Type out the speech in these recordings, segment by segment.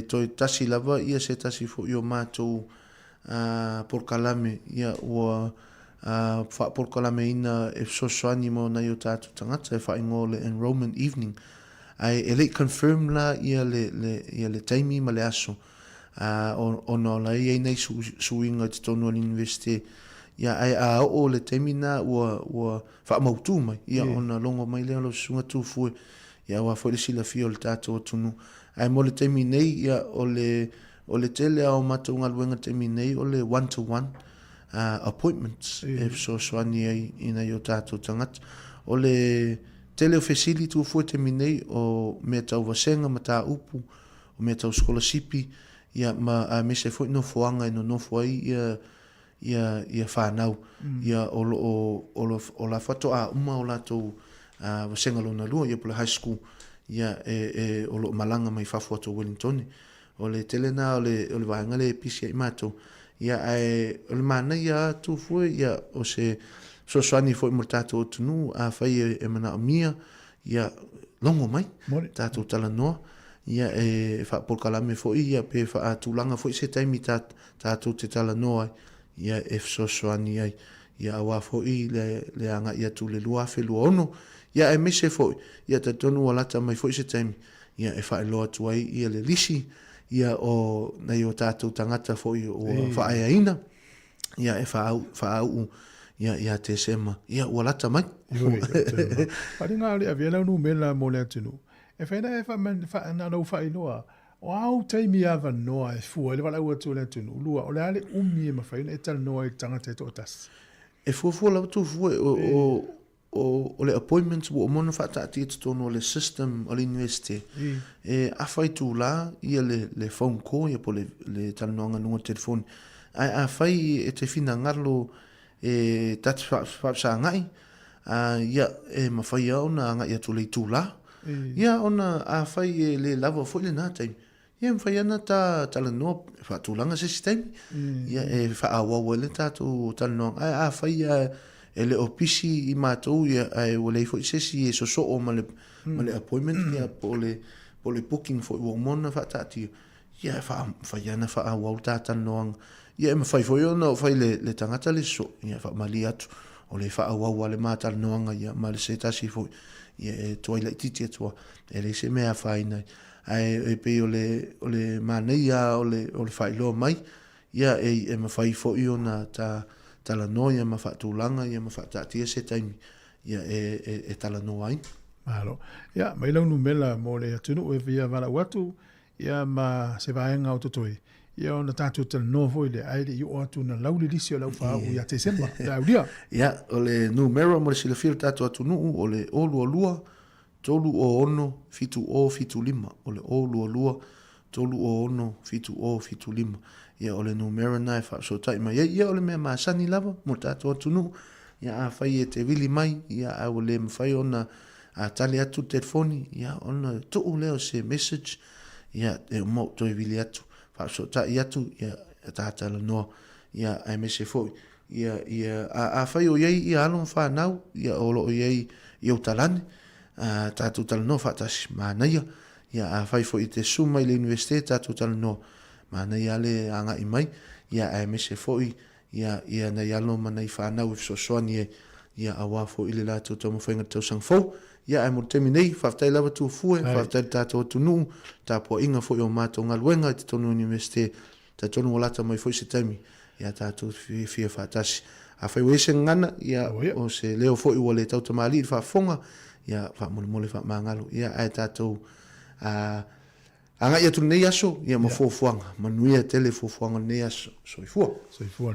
toe tasi lava ia se tasi foi o matou polokalame ia ua faapolokalameina e fesoasoani mo nai o tatou tagata e faaigoa o le Enrolment Evening. Ae e le i confirm la ia le, le, ia le taimi ma le aso, ona o la e i ai nai suiga i totonu o le Iunivesite. Ia, ae a oo le taimi na ua, ua faamautu mai, ia ona logo mai lea o lau susuga Tufue, ia aua foi le silafia o le tatou atunuu. Ae mo le taimi nei, ia, o le, o le tele lava o matou galuega i le taimi nei o le one to one appointments e fesoasoani ai i nai o tatou tagata. O le tele o fesili Tufue i le taimi nei, o mea tau vasega, mataupu, o mea tau sikolasipi, ia ma aemaise foi nofoaga e nonofo ai ia ia ia fanau ia o lo o o lo o la faatoa uma o latou vasega lona lua ia po o le high school ia e e o lo o malaga mai fafo atu o Wellingtone. O le tele na o le o le vaega lea e pisi ai matou. Ia ae o le manaia atu foi ia o se fesoasoani foi mo le tatou atunuu afai e, e manaomia ia logo mai tatou talanoa ia e faapolokalame foi ia pe faatulaga foi se taimi tatou te talanoa ai ia e fesoasoani ai ia aua foi le, le agai atu i le 2026 ia aemaise foi ia talitonu ua lata mai foi se taimi ia e faailoa atu ai ia le lisi ia o nai o tatou tagata foi ua faaeaina ia e faauu ia ia Tesema ia ua lata mai. Faalinga o le avea lau numera mo le atunuu. E fai na e na lau faailoa o a ou taimi avanoa e fua ai le valaau atu o le atunuu. Lua, o le a le umi e mafai ona e talanoa ai i le tagata e toatasi? E fuafua lava Tufue, o, o, o le appointment ua uma ona faataatia i totonu o le system o le Iunivesite, e afa itulā ia le, le phone call ia po o le, le talanoaga i luga o le telefoni. Ae afai e te finagalo e ta te faafesagai, ia, e mafai lava ona agai atu i le itulā. Ia, ona afai e le lava foi lena taimi, Ia, e mafai lava ona ta talanoa e faatulaga se isi taimi, ia, e faaauau ai le tatou talanoaga. Ae afai lava e le o pisi i matou, ia, ae ua leai foi se isi e sosoo ma le, ma le appointment, ia, po o le, po o le booking foi ua uma ona faataatia, ia, e mafai lava ona faaauau le ta talanoaga. Ia, e mafai foi ona fai le, le tagata le sosoo, ia, e faamalie atu, o le faaauau lava le ma talanoaga, ia, ma le se tasi foi, ia, e tuai laitiiti atu lava, e leai se mea e afaina ai. Ae e pei o le, o le manaia o le, o le faailoa mai, ia e, e mafai foi ona ta talanoa ia ma faatulaga ia ma faataatia se taimi ia e, e, e talanoa ai. Malo. Ia, mai lau numela mo le atunuu e fia valaau atu, ia ma se vaega o totoe, ia ona tatou talanoa foi lea, ae le i oo atu ona lau le lisi o le au faauu ia Tesema, pe a aulia. Ia, o le numera mo le silafia o le tatou atunuu, o le 022 3 o 6 7 o 7 5, o le o 2 2 3 o 6 7 o 7 5. Ia o le numera na e faafesootai mai ai. Ia o le mea masani lava mo le tatou atunuu. Ia afai e te vili mai, ia ae ua le mafai ona tali atu le telefoni, ia ona tuu lea o se message, ia e uma ou toe vili atu, faafesootai atu, ia ta talanoa, ia aemaise foi Ia, ia, a, afai o i ai ia alo ma fanau, ia, o lo o i ai i ou talane, a, tatou talanoa faatasi, manaia. Ia, afai foi e te susu mai i le Iunivesite, tatou talanoa, manaia lava le agai mai, ia, aemaise foi, ia, ia nai alo ma nai fanau e fesoasoani ai, ia, aua foi le latou taumafaiga i le tausaga fou. Ia, ae mo le taimi nei, faafetai lava Tufue, faafetai i le tatou atunuu, tapuaiga foi o matou galuega i totonu o le Iunivesite, Talitonu ua lata mai foi se taimi ia tatou fiafia faatasi. Afai ua i ai se gagana, ia, o se leo foi ua le tautamalii i le faafofoga, ia, faamolemole faamagalo. Ia, ae tatou agai atu i lenei aso, ia, ma fuafuaga. Manuia tele fuafuaga o lenei aso. Soifua. Soifua.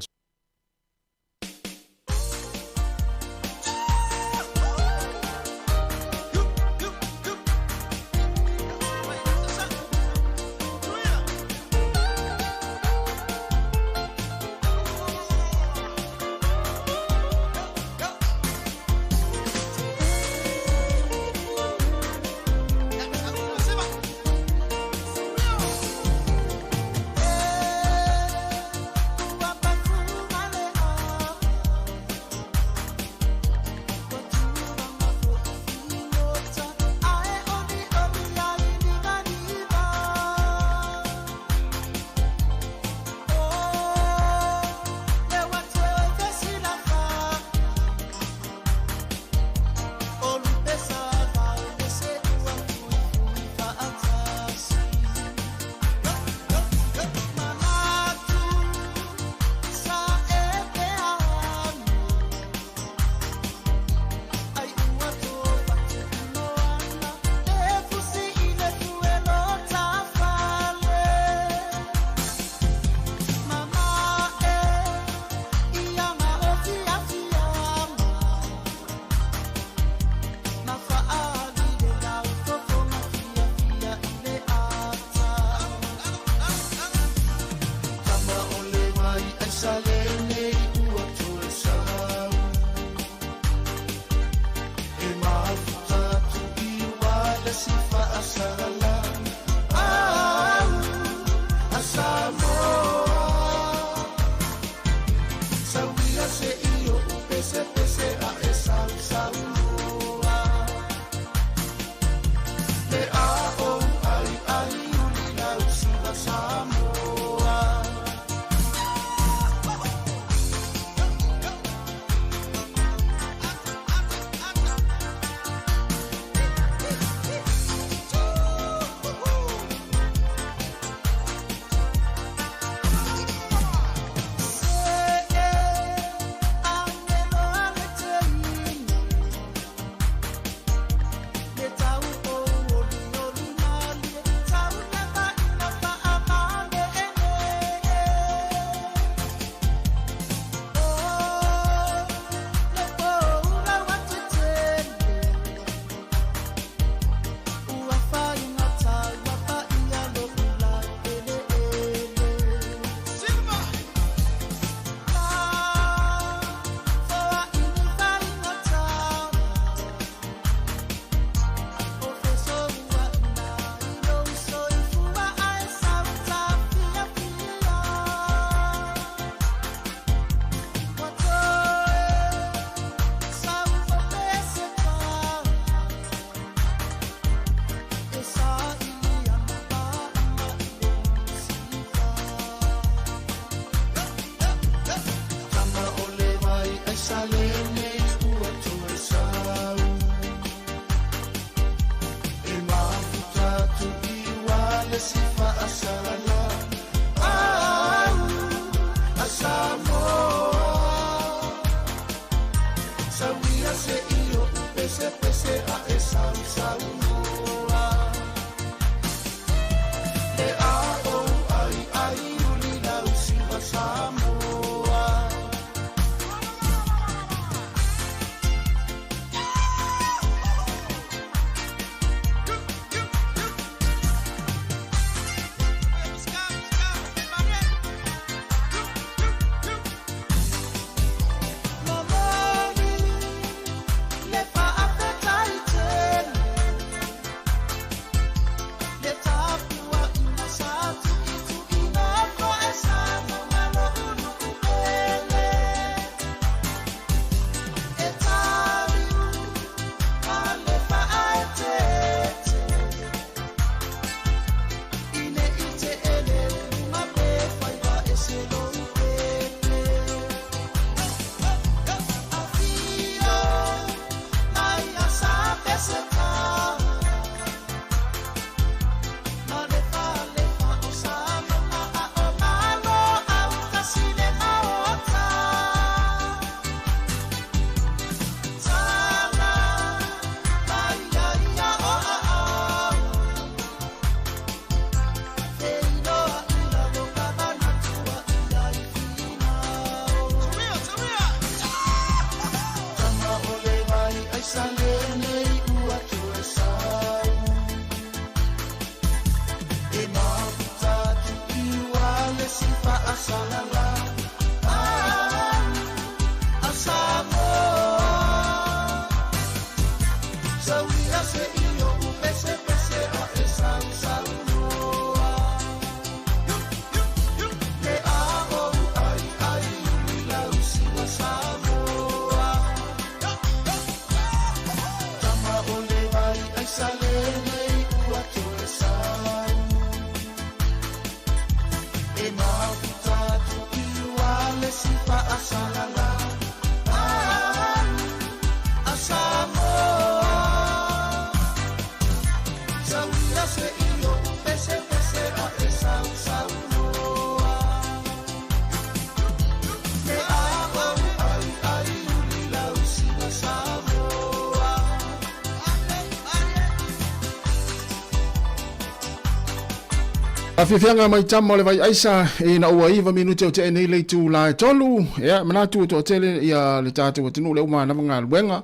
Afiafiaga mai tama o le vai aisa ina ua iva minute o tea nei le itula e tolu. Ia, manatu e toatele ia le tatou atunuu lea ua manava galuega.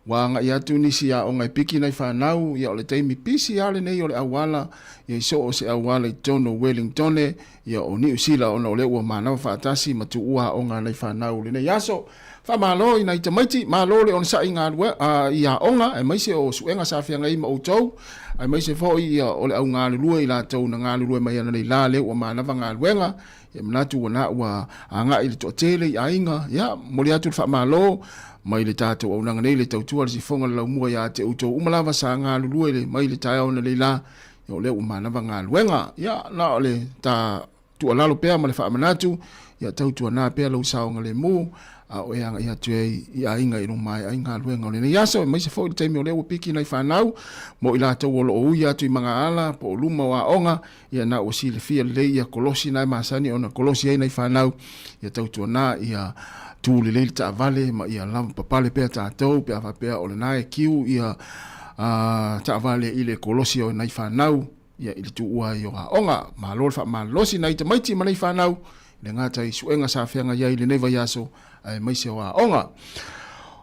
Ua agai atu nisi aoga e piki nai fanau, ia o le taimi pisi lava lenei o le auala, ia i so o se auala i totonu o Wellingtone, ia o Niu Sila ona o lea ua manava faatasi ma tuua aoga a nai fanau i lenei aso. Faamalo i nai tamaiti, malo le onosai i galue, i aoga, aemaise o suega sa feagai ai ma outou, aemaise foi ia o le au galulue i latou na galulue mai ananei la lea ua manava galuega. Ia manatu ua na ua agai le toatele i aiga, ia momoli atu le faamalo mai le tatou auaunaga nei le tautua le sifoga le laumua ia te outou uma lava sa galulue le mai le taeao ananei la, ia o lea ua manava galuega. Ia na o le ta tuualalo pea ma le faamanatu, ia tautuana pea lou saogalemu a o e agai atu ai i aiga i luma maea ai galuega o lenei aso, aemaise foi le taimi o lea ua piki nai fanau mo i latou o lo o ui atu i magaala po o luma o aoga, ia na ua silafia lelei ia kolosi na e masani ona kolosi ai nai fanau, ia tautuana ia tu lelei le taavale ma ia lavapapale pea tatou pe a faapea o lena e kiu ia taavale i le kolosi o nai fanau ia i le tuua ai o aoga. Malo le faamalolosi nai tamaiti ma nai fanau i le gata i suega sa feagai ai i lenei vaiaso aemaise o aoga.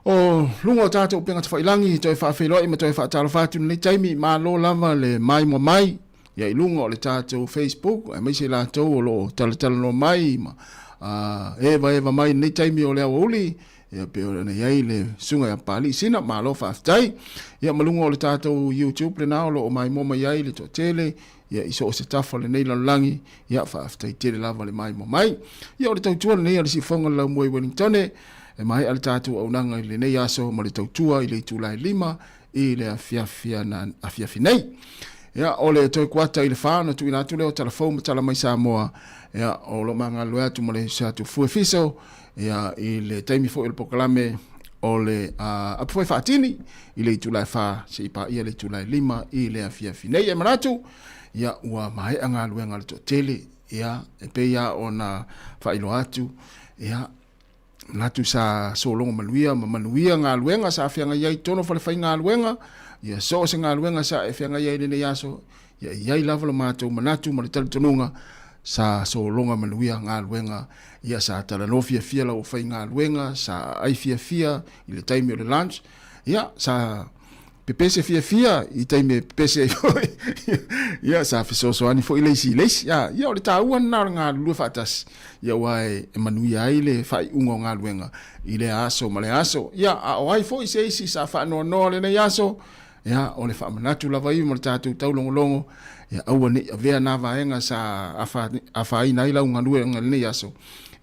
O luga o tatou upega tafailangi, toe faafeiloai ma toe faatalofa atu i lenei taimi, malo lava le maimoa mai ia i luga o le tatou Facebook, aemaise i latou o lo o talatalanoa mai ma evaeva mai i lenei taimi o le aoauli, ia pei ona i ai le susuga ia Papalii Sina, malo faafetai. Ia ma luga o le tatou YouTube lena o lo o maimoa mai ai le toatele, ia i so o se tafa o lenei lalolagi, ia faafetai tele lava le maimoa mai. Ia o le tautua lenei a le Siufofoga o le Laumua i Wellingtone, e maea le tatou auaunaga i lenei aso ma le tautua i le itula e 5 i le afiafi, afiafi nei. Ia, o le toe kuata i le 4 ona tuuina atu lea o tala fou ma tala mai Samoa, ia, o lo o magalulue atu ma le uso atu Fue Fiso, ia, i le taimi foi o le polokalame o le uh, apu foi faatini i le itula e 4 seia paia le itula e 5 i le afiafi nei. E manatu, ia, ua maea galuega a le toatele, ia, e pei lava ona faailoa atu, ia, Manatu sa sologa manuia ma manuia galuega sa feagai ai i totonu o falefaigaluega, ia so o se galuega sa e feagai ai i lenei aso, ia i ai lava lo matou manatu ma le talitonuga sa sologa manuia galuega, ia sa talanoa fiafia lau aufaigaluega, sa aai fiafia i le taimi o le lunch, ia sa pepese fiafia i taimi e pepese ai foi ia sa fesoasoani foi le isi i le isi ia, ia o le taua lena o le galulue faatasi ia aua e, e manuia ai le faaiuga o galuega i lea aso ma lea aso ia a o ai foi se isi sa faanoanoa lenei aso ia o le faamanatu lava ia ma le tatou taulogologo ia aua ne i avea na vaega sa afaina ai lau galuega lenei aso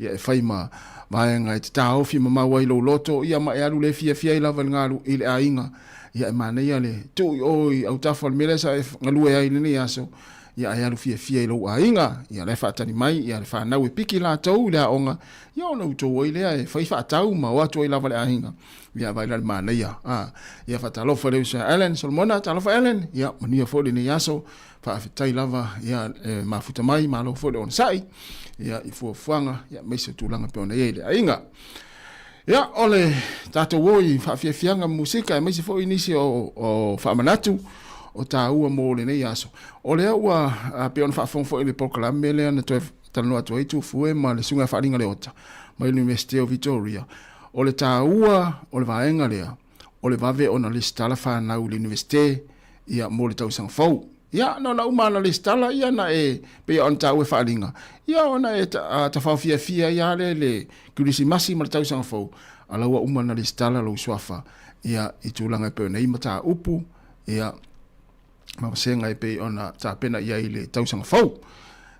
ia e fai ma vaega e te taofi mamao ai lou loto, ia ma e alu le fiafia ai lava i le galu i le aiga, ia e manaia le tuu i o i autafa o le mea lea sa e galue ai i lenei aso, ia ae alu fiafia i lou aiga, ia la e faatali mai ia le fanau e piki latou i le aoga, ia ona outou ai lea e fai faatau ma o atu ai lava le aiga, ia vaai la le manaia, a, ia faatalofa i le uso ia Allen Solomona, talofa Allen, ia manuia foi lenei aso, Faafetai lava ia e mafuta mai, malo foi le onosai ia i fuafuaga ia aemaise o tulaga pei ona i ai le aiga. Ia o le tatou o i faafiafiaga ma musika aemaise foi nisi o, o faamanatu o taua mo lenei aso. O lea ua pei ona faafofoga foi i le polokalame lea na toe talanoa atu ai Tufue ma le Susuga ia Faaliga Leota mai le Iunivesite o Victoria. O le taua o le vaega lea, o le vave ona lesitala fanau i le Iunivesite ia mo le tausaga fou. Ia, na ona uma ona lesitala ia na e pei ona taua e Faaliga, ia ona e tafao fiafia ai lava lea i le Kerisimasi ma le tausaga fou, a la ua uma ona lesitala lou suafa ia i tulaga e pei ona i ai mataupu ia ma vasega e pei ona tapena i ai i le tausaga fou.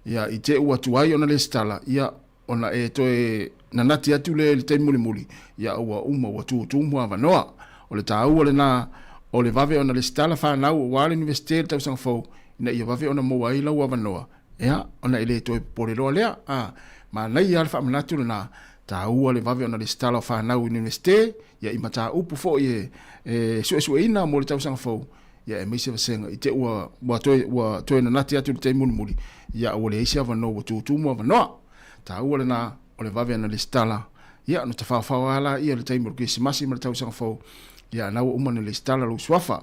Ia, i te ua tuai ona lesitala, ia Ona e toe nanati atu lea i le taimi mulimuli, ia ua uma, ua tutumu avanoa. O le taua lena o le vave ona lesitala fanau aua le Iunivesite i le tausaga fou, ina ia vave ona maua ai lau avanoa Ia, ona e le toe popole loa lea. A, manaia lava le faamanatu lena, taua le vave ona lesitala o fanau i le Iunivesite, ia i mataupu foi e, e suesueina mo le tausaga fou, ia aemaise vasega i te ua, ua toe, ua toe nanati atu i le taimi mulimuli, ia ua leai se avanoa ua tutumu avanoa. Taua lena o le vave ona lesitala, ia ona tafaofao lava laia i le taimi o le Kerisimasi ma le tausaga fou, ia na ua uma ona lesitala lou suafa.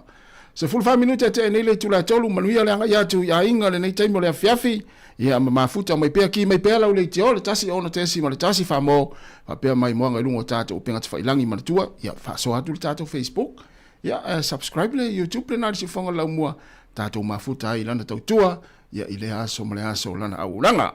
14 minute e tea nei le itula e 3, manuia le agai atu i aiga lenei taimi o le afiafi, ia ma mafuta mai pea, ki mai pea lau leitio le 1 6.1 faamo, faapea mai moaga i luga o tatou upega tafailagi manatua, ia faasoa atu le tatou Facebook, ia subscribe le YouTube lena le siufoga le laumua, tatou mafuta ai i lana tautua, ia i lea aso ma le aso o lana auaunaga.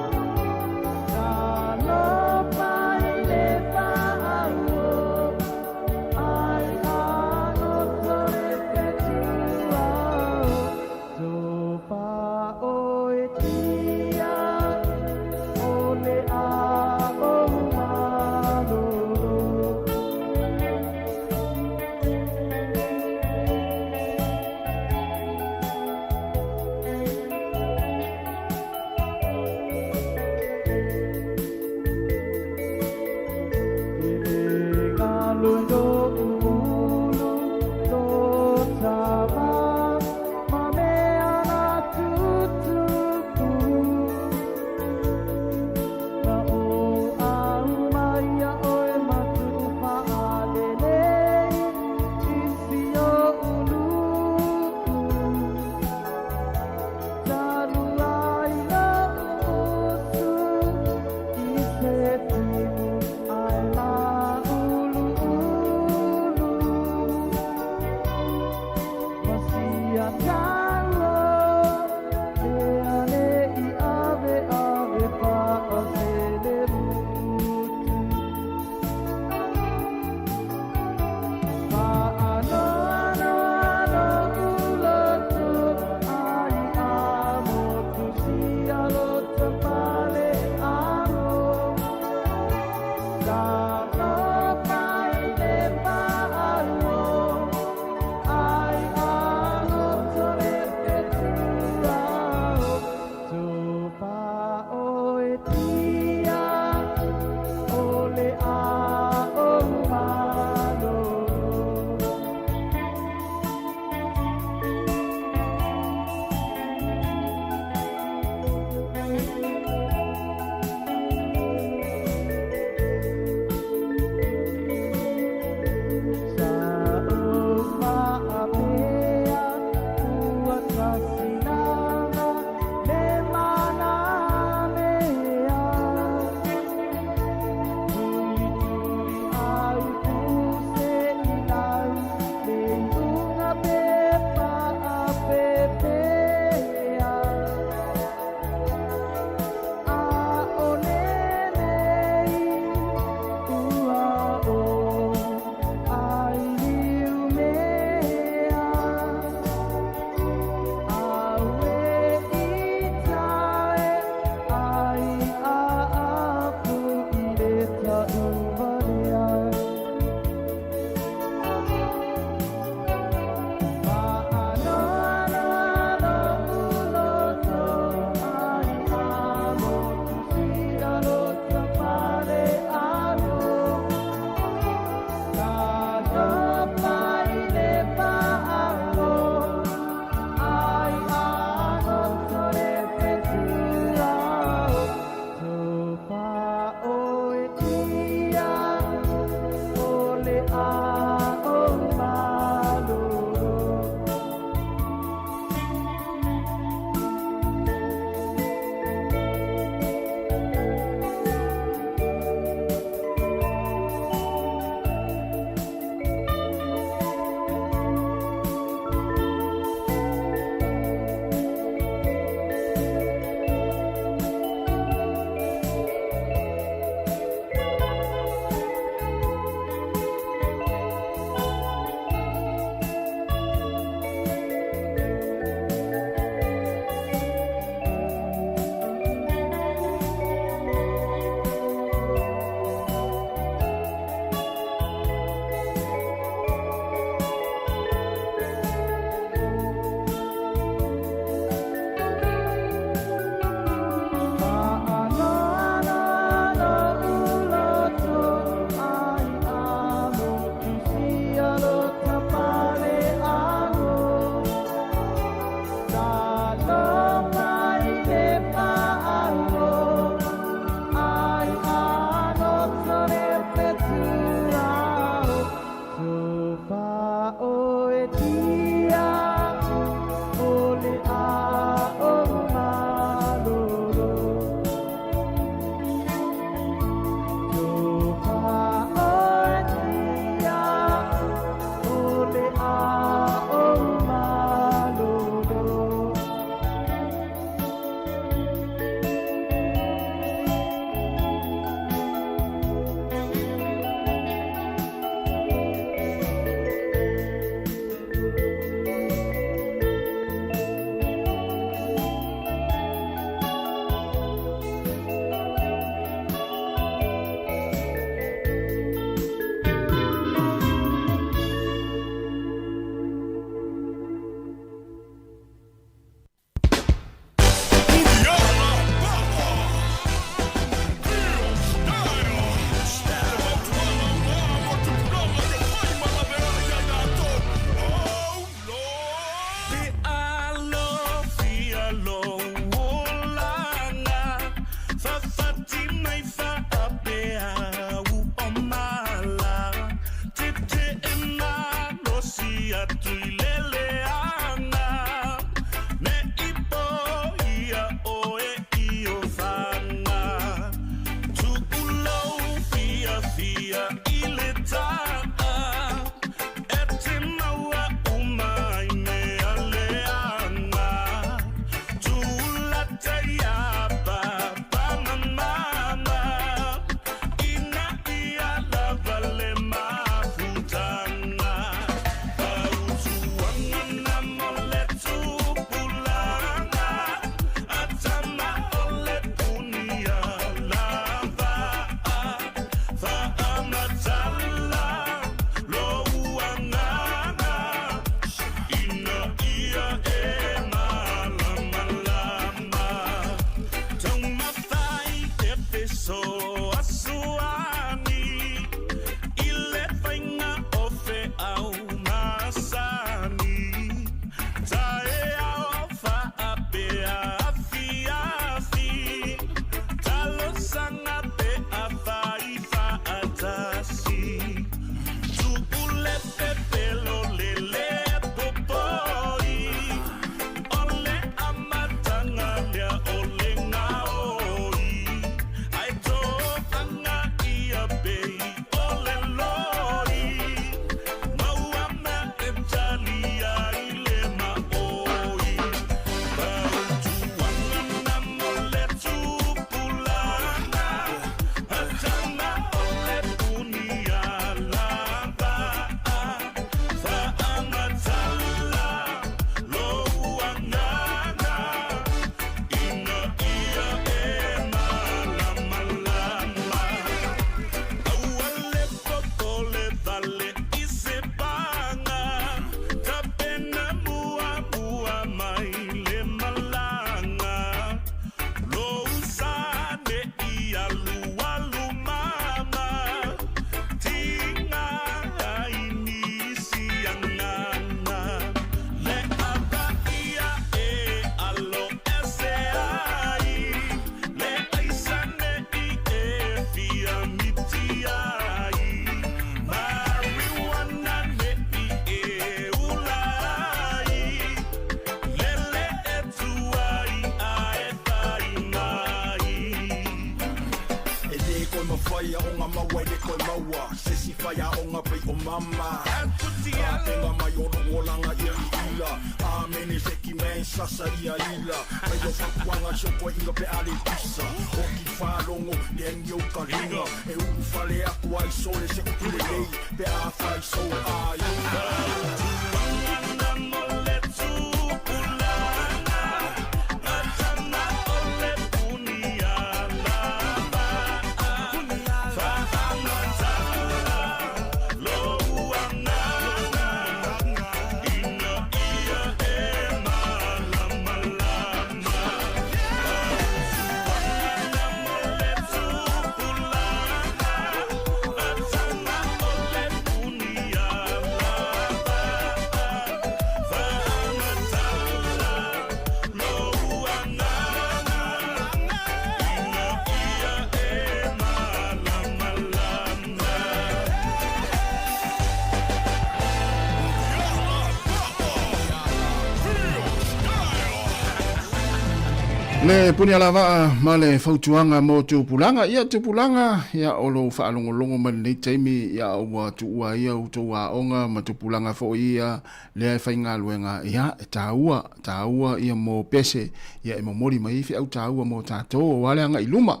Le puni alavaa ma le fautuaga mo tupulaga. Ia tupulaga, ia o lou faalogologo mai lenei taimi, ia ua tuua ai outou aoga ma tupulaga foi ia lea e faigaluega, ia e taua, taua ia mo pese, ia e momoli mai ai feau taua mo tatou aua le agai i luma.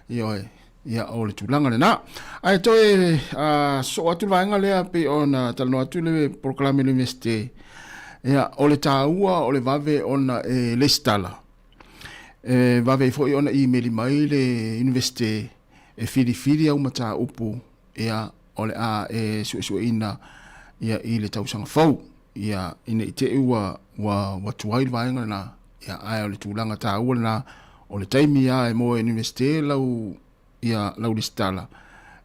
Ioe, ia o le tulaga lena. Ae toe sosoo atu le vaega lea pei ona talanoa atu le polokalame i le Iunivesite, ia o le taua o le vave ona e lesitala, e vave ai foi ona imeli mai le Iunivesite e filifili au mataupu ia o le a e suesueina ia i le tausaga fou ia ina i te i ua ua ua tuai le vaega lena ia ae o le tulaga taua lena o le taimi lava e moe Iunivesite lau ia lau lesitala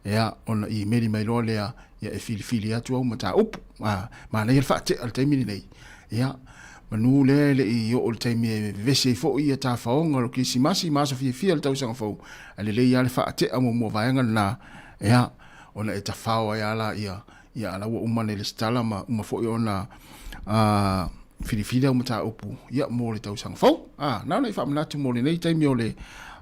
ia ona imeli mai loa lea ia e filifili atu au mataupu a manaia le faatea le taimi lenei ia manu lea e le i oo le taimi e vevesi ai foi ia tafaoga o le kerisimasi ma aso fiafia o le tausaga fou ae lelei lava le faatea muamua vaega lena ia ona e tafao ai lava laia ia a la ua uma ona e lesitala ma uma foi ona filifili au mataupu ia mo le tausaga fou. A, na ona i faamanatu mo lenei taimi o le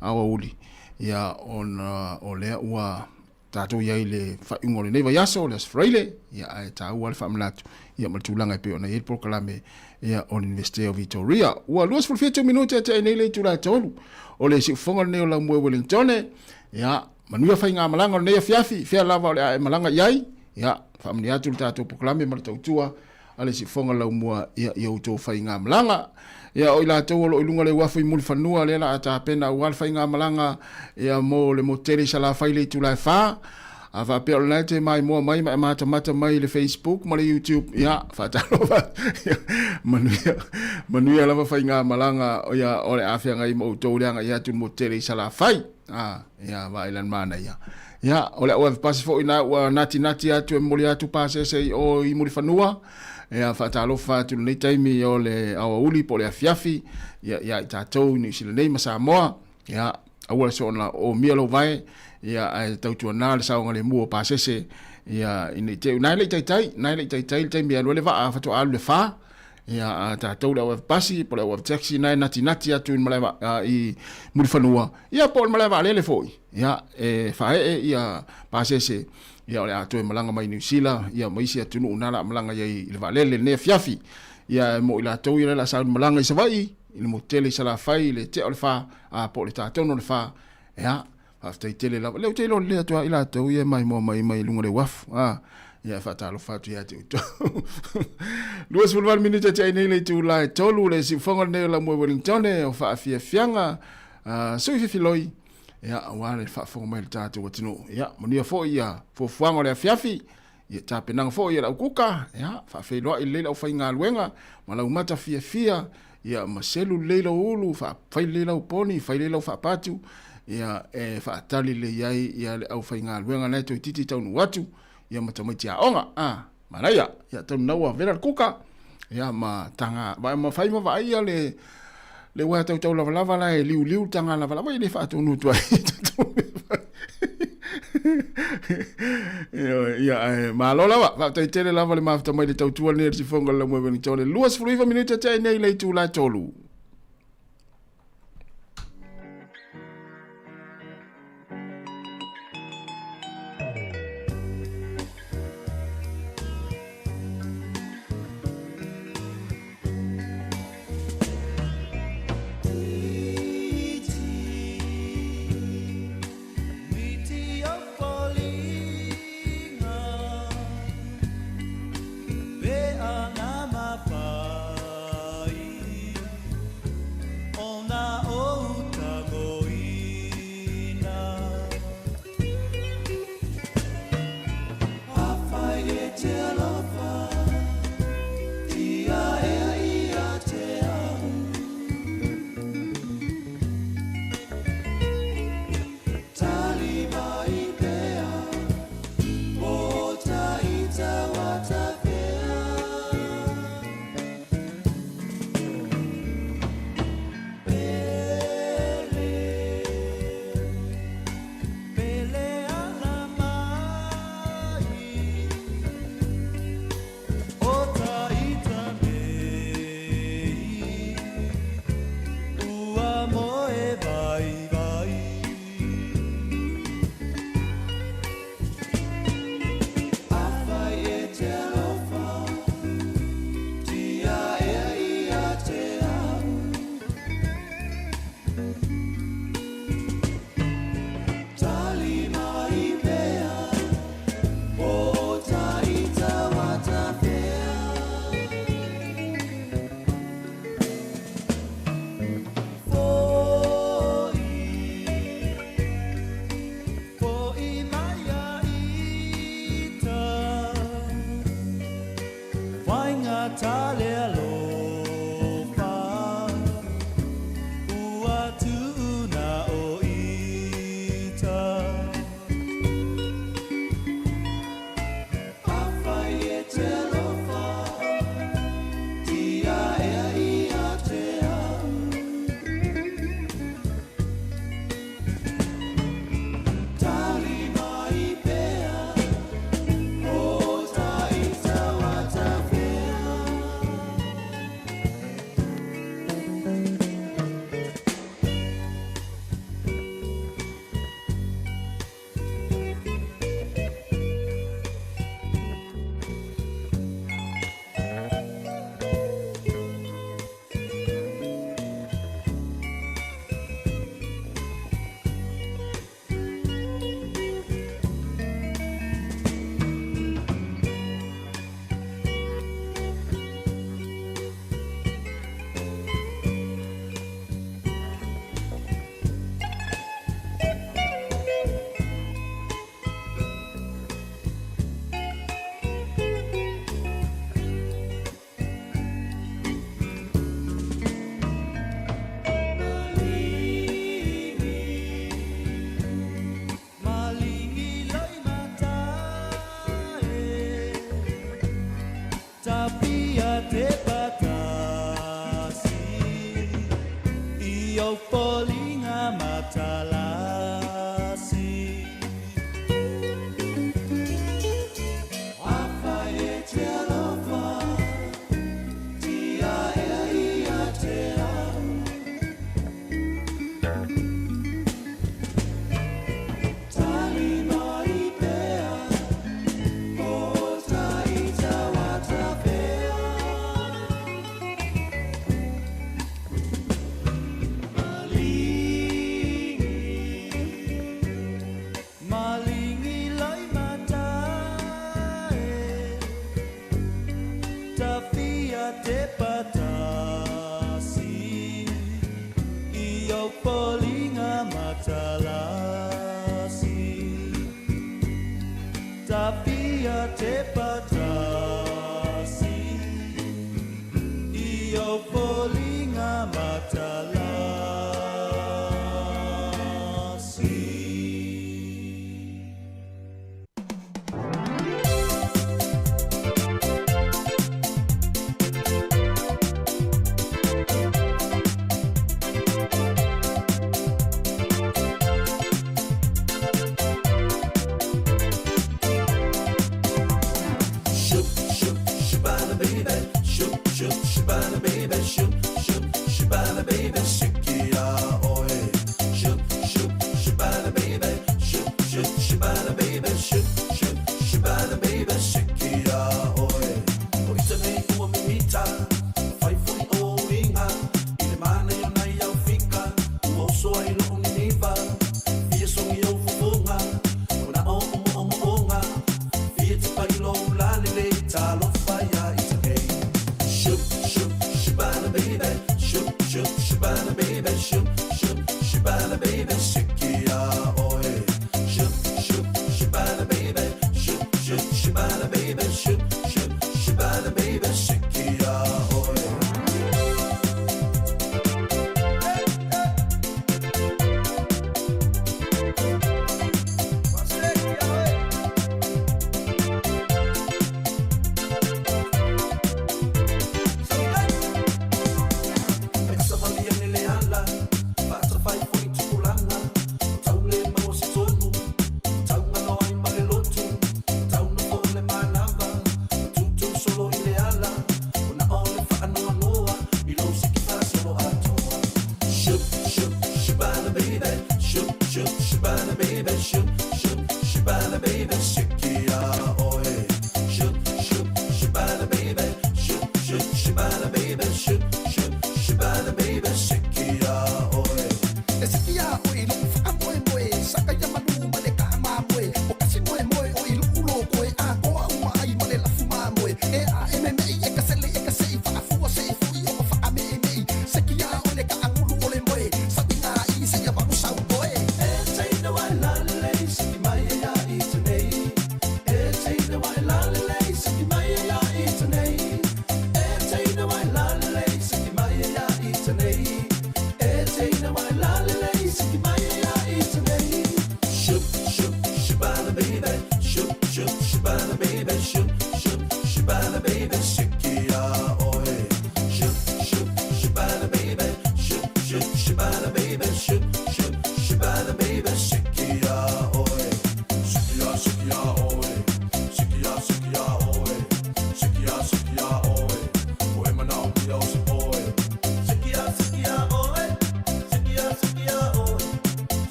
aoauli, ia ona o lea ua tatou i ai i le faaiuga o lenei vaiaso, le Aso Faraile, ia ae taua le faamanatu ia ma le tulaga e pei ona i ai le polokalame ia o le Iunivesite o Vitoria. Ua 27 minute e tea nei le itula e 3 o le siufofoga lenei o Laumue Wellingtone, ia Manuia faigamalaga o lenei afiafi, fea lava o le a e malaga i ai, ia, faamanuia atu le tatou polokalame ma le tautua a le Siufofoga Laumua ia, i outou faigamalaga. Ia, o i latou o lo o i luga o le uafu i Mulifanua, lea la a tapena aua le faigamalaga ia, mo le motu tele i Salafai i le itula e 4. A faapea o lena e te maimoa mai ma e matamata mai i le Facebook ma le YouTube, ia, faatalofa, manuia, manuia lava faigamalaga ia, o le a feagai ma outou le agai atu i le motu tele i Salafai. A, ia, vaai la le manaia. Ia, o le au pasi foi na ua natinati atu e momoli atu pasese i o i Mulifanua. Ia, faatalofa atu lenei taimi o le aoauli po o le afiafi, ia, ia i tatou i Niu Sila nei ma Samoa. Ia, aua le soona omia lou vae, ia, ae tautuana le saogalemu o pasese, ia, ina i te i, na e le i taitai, na e le i taitai le taimi e alu ai le vaa, faatoa alu i le fa. Ia, a tatou le au pasi po o le au taxi na e natinati atu i malae i Mulifanua, ia po o le malae vaalele foi, ia e faaee ia pasese, ia o le a toe malaga mai Niu Sila, ia ma isi atunuu na la malaga i ai i le vaalele lenei afiafi. Ia e mo i latou ia le a sauni malaga i Savaii, i le motu tele i Salafai, i le tea o le fa, a po o le ta tonu o le fa, ia Faafetai tele lava. Lea ou te iloa lelei atu lava i latou ia e maimoa mai mai luga o le uafu. A, ia e faatalofa atu ia te outou. 28 minute te ai nei le itula e tolu le siufoga lenei o Laumue Wellingtone o faafiafiaga uh, sui fifiloi ia aua le faafofoga mai le tatou atunuu. Ia manuia foi ia fuafuaga o le afiafi. Ia tapenaga foi e le aukuka, ia faafeiloai lelei le aufaigaluega ma lau mata fiafia, ia ma selu lelei lou ulu, fai lelei lau poni, fai lelei lau faapatu, ia e faatali lelei ai ia le aufaigaluega na e toeitiiti taunuu atu, ia ma tamaiti aoga. A, manaia, ia taunu na ua vela le kuka, ia ma taga, ma fai ma vaai ia le, le uaea tautau lavalava la e liuliu le taga lavalava, e le faatonu atu ai. Ia, ae malo lava. Faafetai tele lava le mafuta mai le tautua lenei a le Sifoga o le Laumue Wellington. 29 minute tea nei le itula e tolu. E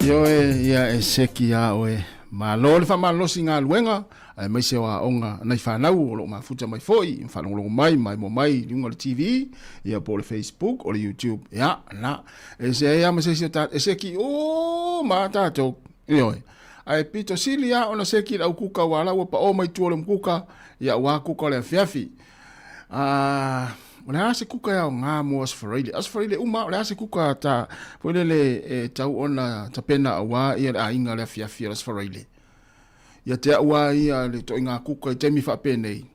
Ioe, ia e seki iā oe. Malo le faamalolosi i galuega, aemaise o aoga a nai fanau o lo o mafuta mai foi, ma faalogologo mai, maimoa mai i luga o le TV, ia po o le Facebook, o le YouTube. Ia, na, e se ai lava ma se isi o tatou, e seki uma lava tatou. Ioe. Ae pito sili lava ona seki i le au kuka aua la ua pao mai tua o le mukuka, ia aua kuka o le afiafi. Ah, o le a se kuka e aoga mo Aso Faraile? Aso Faraile uma, o le a se kuka ta, foi lele e tau ona tapena aua ia le aiga le afiafi o le Aso Faraile. Ia te au lava ia le ituaiga kuka i taimi faapenei,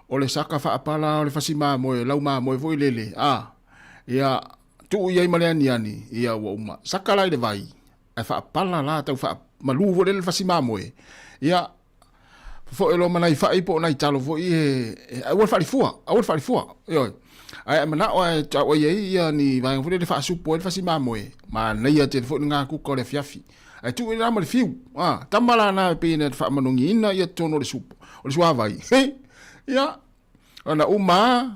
o le saka faapala o le fasi mamoe, lau mamoe foi lele, a, ia, tuu i ai ma le aniani, ia ua uma. Saka la i le vai, ae faapala la tau faamalu foi lele le fasi mamoe, ia, Fofoe loa ma nai fai po o nai talo foi e, e aua le faalifua, aua le faalifua. Ioe. Ae a manao ae tau ai ai ia ni vaega foi lele faasupu ai le fasi mamoe, manaia tele foi lena kuka o le afiafi. Ae tuu i la ma le fiu. Ah, tama la na e pei ona faamanogiina ia totonu o le supo, o le suavai. Ia, Ona uma lava,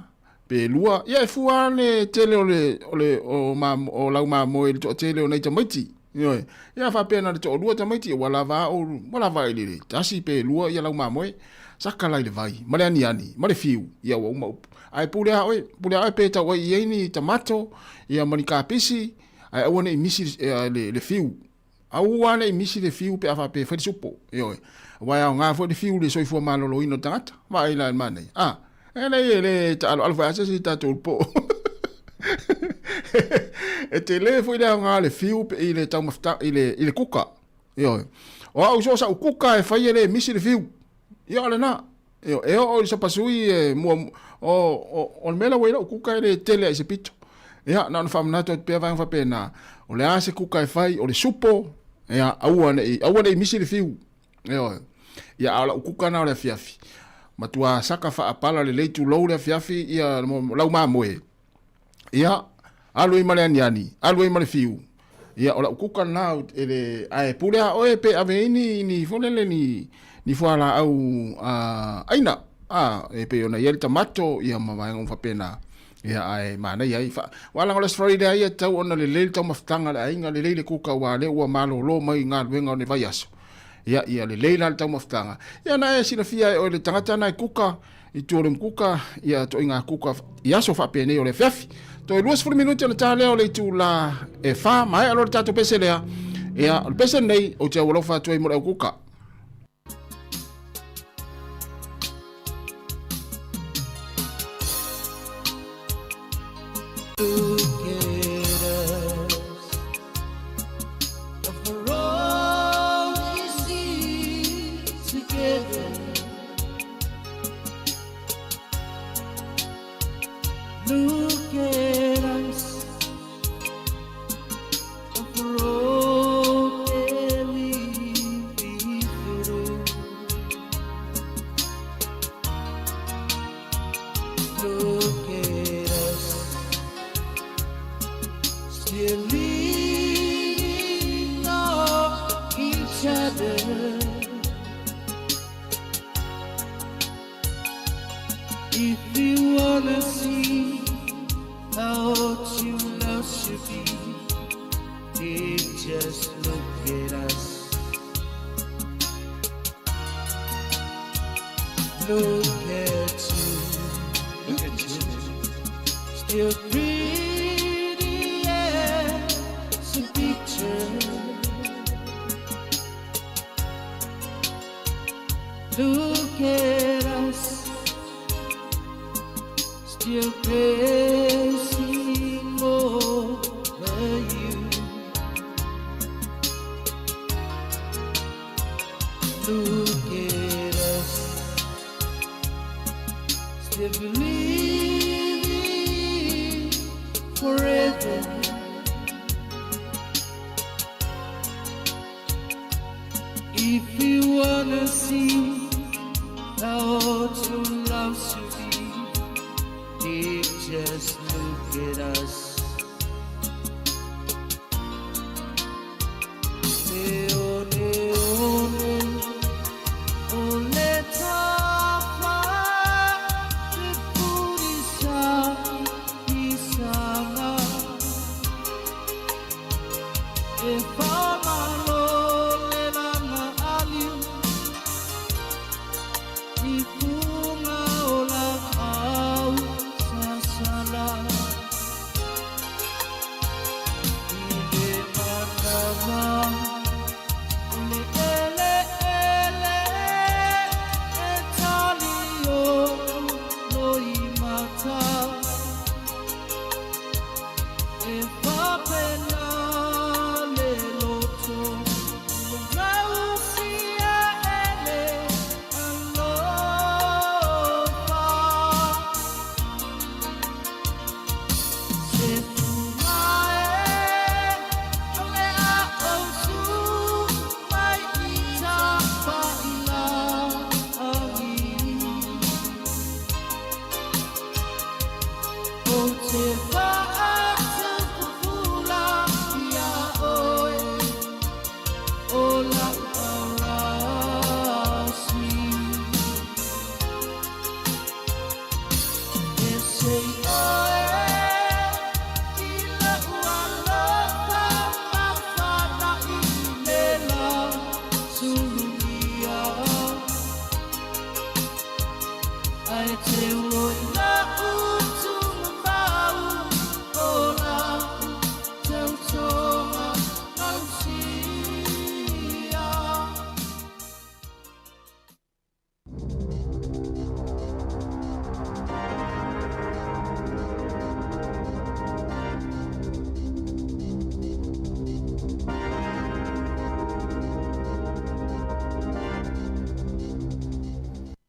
pe lua, ia e fua lava le tele o le, o le, o, ma, o lau mamoe i le toatele o nai tamaiti. Ioe. Ia faapea na le toalua tamaiti, ua lava a o, ua lava i le tasi pe lua ia lau mamoe. Saka la i le vai, ma le aniani, ma le fiu, ia ua uma upu. Ae pule a oe, pule a oe pe tau ai i ai ni tamato, ia ma ni kapisi, ae aua ne i misi le, le, le fiu. Aua ne i misi le fiu pe a faapea e fai le supo. Ioe. Aua e aoga foi le fiu i le soifua maloloina o le tagata. Vaai la i le manaia. A, e leai e le taaloalo foi lava se isi i tatou po. E tele foi le aoga o le fiu i le taumafata, i le, i le kuka. Ioe. O au so o sau kuka e fai e le misi le fiu. Ia o lena. Ioe. E oo i le sapasui e mua, o, o, o le mea la ua i lau kuka e le tele ai se pito. Ia, na ona faamanatu atu pea vaega faapena, o le a se kuka e fai, o le supo, ia, aua ne i, aua ne i misi le fiu. Ioe. Ia, a o lau kuka na o le afiafi. Matua saka faapala lelei tulou le afiafi, ia, lau mamoe. Ia, alu ai ma le aniani, alu ai ma le fiu. Ia, o lau kuka lena, e le, ae pule a oe pe ave ai ni, ni foi lele, ni, ni fualaau a, aina. A, e pei ona i ai le tamato, ia ma vaega uma faapena. Ia, ae manaia ai. Fa, aua leaga o le Aso Faraile lava ia e tatau ona lelei le taumafataga a le aiga, lelei le kuka aua o lea ua malolo mai i galuega o le vaiaso. Ia, ia lelei la le taumafataga. Ia na e silafia e oe le tagata na e kuka, i tua o le mukuka, ia toaiga kuka i aso faapenei o le afiafi. Toe 20 minute ona ta lea o le itula e 4, maea loa le tatou pese lea. Ia, o le pese lenei, ou te aualofa atu ai mo le au kuka. Look at us, the road that we've been through. Look at us, still leaning on each other. If you wanna see how true love should be, then just look at us. Look at you, look at you, still pretty as a picture. Look at us, still crazy over you. Look at us, still believe. Living forever. If you wanna see how true love should be, just look at us.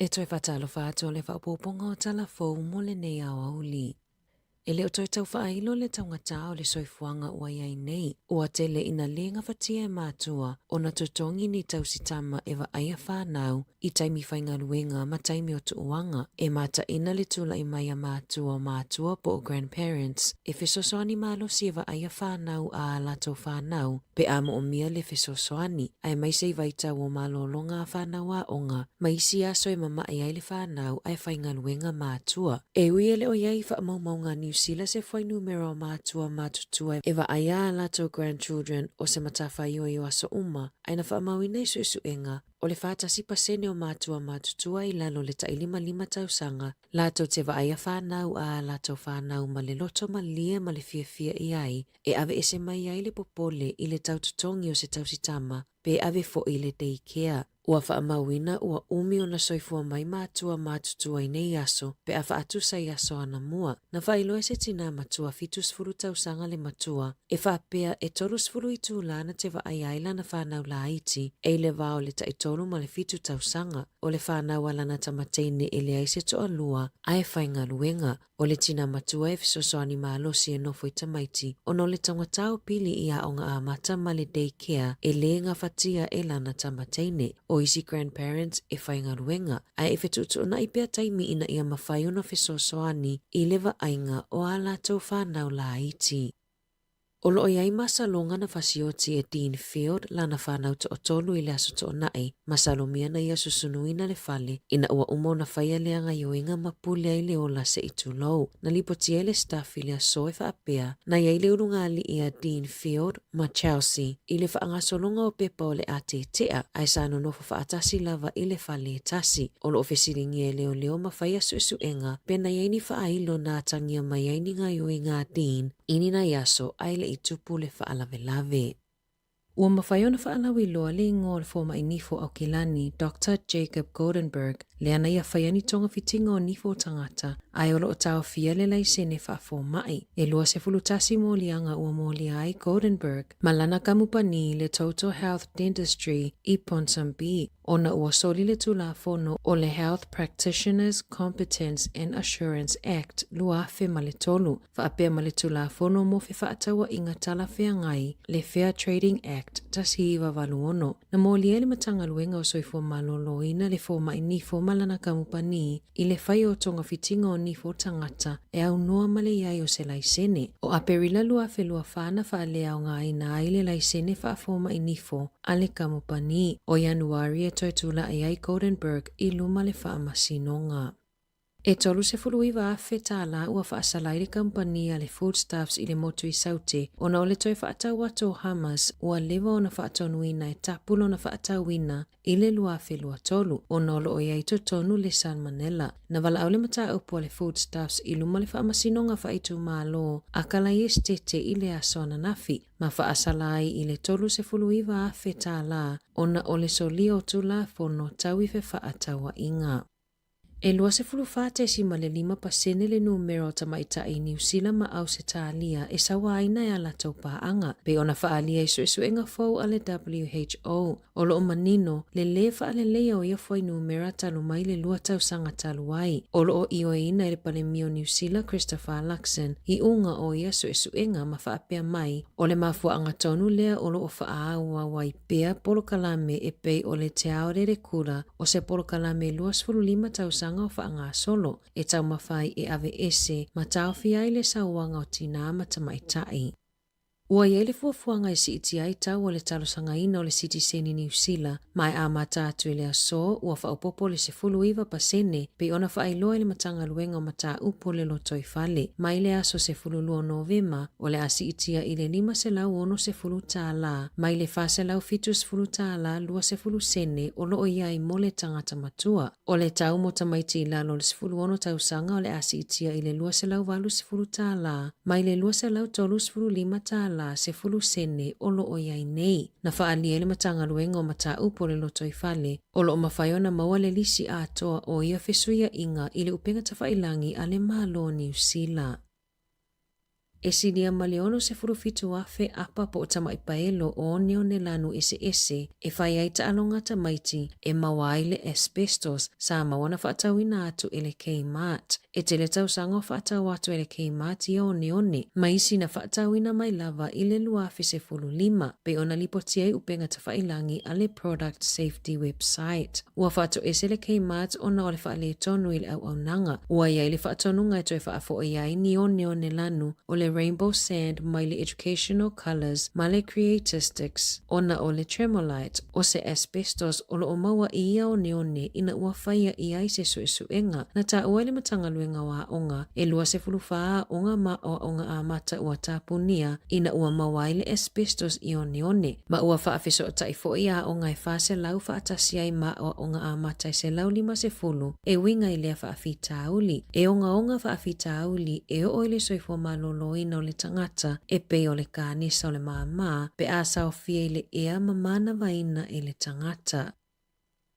E toe faatalofa atu o le faaopoopoga o tala fou mo lenei aoauli. E le o toe tau faailo le taugata o le soifuaga ua i ai nei. Ua tele ina le gafatia e matua ona totogi ni tausi tama e vaaia fanau i taimi faigaluega ma taimi o tuuaga. E mataina le tulai mai a matua o matua po o grandparents e fesoasoani malosi e vaaia fanau a a latou fanau pe a moomia le fesoasoani, aemaise i vaitau o malologa a fanau aoga ma isi aso e mamae ai le fanau ae faigaluega matua. E ui e le o i ai i faamaumauga a Niu Sila se fuainumera o matua matutua e vaaia a latou grandchildren o se matafaioi o aso uma, ae na faamauina i suesuega, o le 41% o matua matutua i lalo o le tailimalima tausaga latou te vaaia fanau a a latou fanau ma le loto malie ma le fiafia i ai e aveese mai ai le popole i le tau totogi o se tausitama pe ave foi i le day care. Ua faamauina ua umi ona soifua mai matua matutua i nei aso pe a faatusa i aso anamua. Na faailoa e se tinā matua 70 tausaga le matua e faapea e 30 itulā na te vaaia ai lana whanau laiti e i le vā o le taitolu ma le 7 tausaga. O le whanau a lana tamateine e leai se toalua ae faigaluega. O le tinā matua e fesoasoani malosi e nofo i tamaiti ona o le taugata o pili i aoga amata ma le day care e lē gafatia e lana tamateine. O isi grandparents e faigaluega ae e fetuutuunai pea taimi ina ia mafai ona fesoasoani i le vaaiga o ā latou whanau laiti. O lo o i ai masaloga na fasioti e Dean Field lana fanau toatolu i le aso toonai, masalomia na ia susunuina le fale ina ua uma ona faia le agaioiga ma pule ai le ola se'i tulou. Na lipotia e le staff i le aso e faapea, na i ai le ulugalii a Dean Field ma Chelsea i le faagasologa o pepa o le a tetea ae sa nonofo faatasi lava i le fale e tasi. O lo o fesiligia e leoleo ma faia suesuega pe na i ai ni faailo na atagia mai ai ni gaioiga a Dean i ni nai aso ae le i tupu le faalavelave. Ua mafai ona faalauiloa le igoa o le fomai nifo o Aukilani, Doctor Jacob Goldenberg, lea na ia faia ni togafitiga o nifo o tagata, ae o lo o taofia le laisene faafomai. E 21 moliaga ua molia ai Goldenberg ma lana kamupani le Total Health Dentistry i Ponsonby. ona ua soli le Tulafono o le Health Practitioners Competence and Assurance Act 2003, faapea ma le Tulafono mo Fefaatauaiga Talafeagai, le Fair Trading Act 1986. Na molia e le Matagaluega o Soifua Maloloina le fomai nifo ma lana kamupani i le fai o togafitiga o nifo tagata e aunoa ma le i ai o se laisene. O Aperila 2024 na faaleaogaina ai le laisene faafomai nifo a le kamupani. O Ianuari e toe tula'i ai Goldenberg i luma le faamasinoga. E $39,000 tālā ua faasala ai le kamupani a le Foodstuffs i le motu i Saute ona o le toe faatau atu o Hamas ua leva ona faatonuina e tapu lona faatauina i le 2023 ona o lo o i ai i totonu le Salmonella. Na valaau le mataupu a le Foodstuffs i luma le faamasinoga faaitumalo a Kalaiestete i le aso ananafi ma faasala ai i le $39,000 tālā ona o le solia o Tulafono tau i fefaatauaiga. E 24.5 pasene le numera o tamaitai i Niu Sila ma Ausetalia e sauaina e a latou paaga, pei ona faaalia i suesuega fou a le WHO. O lo o manino le lē faaleleia o ia fuainumera talu mai le lua tausaga talu ai. O lo o ioeina e le Palemia o Niu Sila Christopher Luxon iuga o ia suesuega ma faapea mai, o le mafuaaga tonu lea o lo o faaauau ai pea polokalame e pei o le Te Aorerekura o se polokalame 25 tausaga o faagasolo e taumafai e aveese ma taofia ai le sauaga o tinā ma tamaitai. Ua i ai le fuafuaga e siitia ai tau o le talosagaina o le sitiseni Niu Sila ma e amata atu i le aso ua faaopoopo le 19% pei ona faailoa e le Matagaluega o Mataupu o le Lotoifale mai le aso 12 Novema o le a siitia i le $560 mai le $470 20 sene o lo o i ai mo le tagata matua. O le tau mo tamaiti i lalo o le 16 tausaga o le a siitia i le $280 mai le $235 10 sene o lo o i ai nei. Na faaalia e le Matagaluega o Mataupu o le Lotoifale, o lo o mafai ona maua le lisi atoa o ia fesuiaiga i le upega tafailangi a le Malo o Niu Sila. E silia ma le 67,000 apa po o tamai paelo o oneone lanu eseese e fai ai taaloga tamaiti e maua ai le asbestos sa maua na faatauina atu e le Kmart. E tele tausaga o faatau atu e le Kmart ia oneone ma isi na faatauina mai lava i le 2015 pei ona lipotia i upega tafailangi a le Product Safety website. Ua faatoese le Kmart ona o le faaletonu i le auaunaga. Ua i ai le faatonuga e toe faafoʻi ai ni oneone lanu o le Rainbow Sand mai le Educational Colours ma le Creatistics ona o le Tremolite, o se asbestos o lo o maua i ia oneone ina ua faia i ai se suesuega. Na taua e le Matagaluega o Aoga e 24 aoga ma aoaoga amata ua tapunia ina ua maua ai le asbestos i oneone. Ma ua faafesootai foi aoga e 400 faatasi ai ma aoaoga amata e 150 e uiga i lea faafitauli. E ogaoga faafitauli e oo i le soifua maloloina o le tagata e pei o le kanesa o le māmā pe a saofia i le ea ma manavaina e le tagata.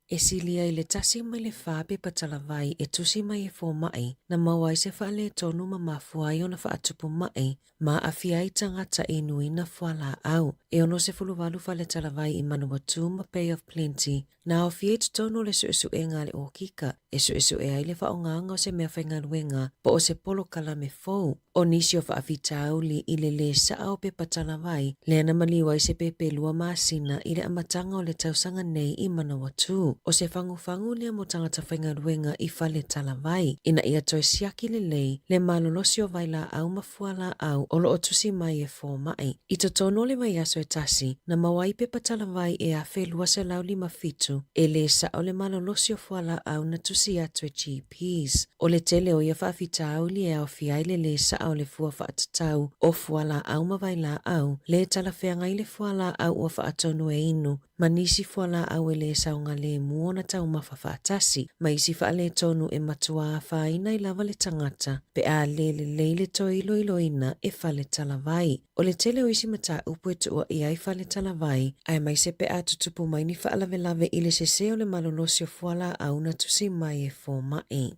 E silia i le tasi mai le whā pepa talavai e tusi mai e fōmaʻi, na maua ai se faaletonu ma mafua ai ona faatupu maʻi ma aafia ai tagata i inuina fualaau. E 68 fale talavai i Manawatū ma Bay of Plenty na aofia i totonu o le suesuega a le okika e suesue ai le faaaogaga o se meafaigaluega po o se polokalame fou. O nisi o faafitauli i le lē saʻa o pepa talavai, lea na maliu ai se pepe lua masina i le amataga o le tausaga nei i Manawatū. O se fagufagu lea mo tagata faigaluega i fale talavai, ina ia toe siaki lelei le malolosi o vailaau ma fualaau o lo o tusi mai e fomai. I totonu o le vaiaso e tasi, na maua ai pepa talavai e 1257 e lē saʻa o le malolosi o fualaau na tusi atu e GPs. O le tele o ia faafitauli e aofia ai le lē saʻa o le fua faatatau o fualaau ma vailaau, lē talafeagai le fualaau ua faatonu e inu ma nisi fualaau e lē saogalemu ona taumafa faatasi, ma isi faaletonu e matua afaina ai lava le tagata pe a lē lelei le toe iloiloina e fale talavai. O le tele o isi mataupu e tuuaia ai fale talavai, aemaise pe a tutupu mai ni faalavelave i le sesē o le malolosi o fualaau na tusi mai e fomai.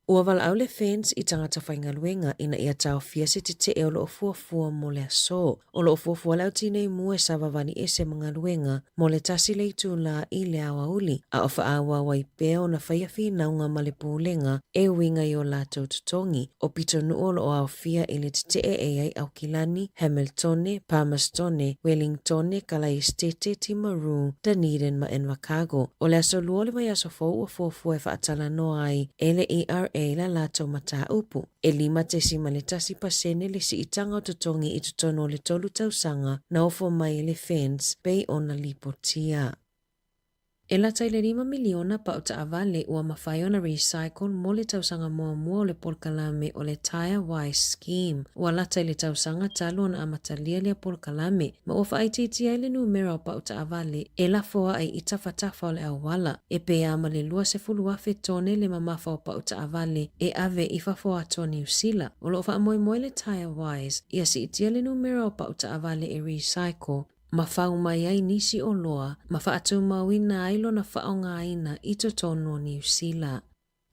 Ua valaau le FANZ i tagata faigaluega ina ia taofia se tetee o lo o fuafua mo le aso. O lo o fuafua le au tinei mu e savavali ese ma galuega mo le tasi le itulā i le aoauli, a o faaauau ai pea ona faia finauga ma le pulega e uiga i o latou totogi. O pitonuu o lo o aofia i le tetee e i ai Aukilani, Hamiltone, Palmerstone, Wellingtone, Kalaesetete, Timaru, Dunedin ma Invercargill. O le aso Lua o le vaiaso fou ua fuafua e faatalanoa ai e le ERA la latou mataupu. E 5.1 pasene le siitaga o totogi i totonu o le tolu tausaga na ofo mai e le FENS pei ona lipotia. E lata i le $5 miliona pau taavale ua mafai ona recycle mo le tausaga muamua o le polokalame o le Tyre Wise Scheme. Ua lata i le tausaga talu ona amatalia lea polokalame, ma ua faaitiitia ai le numera o pau taavale e lafoai i tafatafa o le auala, e pei lava ma le 20,000 tone le mamafa o pau taavale e ave i fafo atu o Niu Sila. O lo o faamoemoe le Tyre Wise ia siitia le numera o pau taavale e recycle ma fau mai ai nisi oloa ma faatumauina ai lona faaaogaina i totonu o Niu Sila.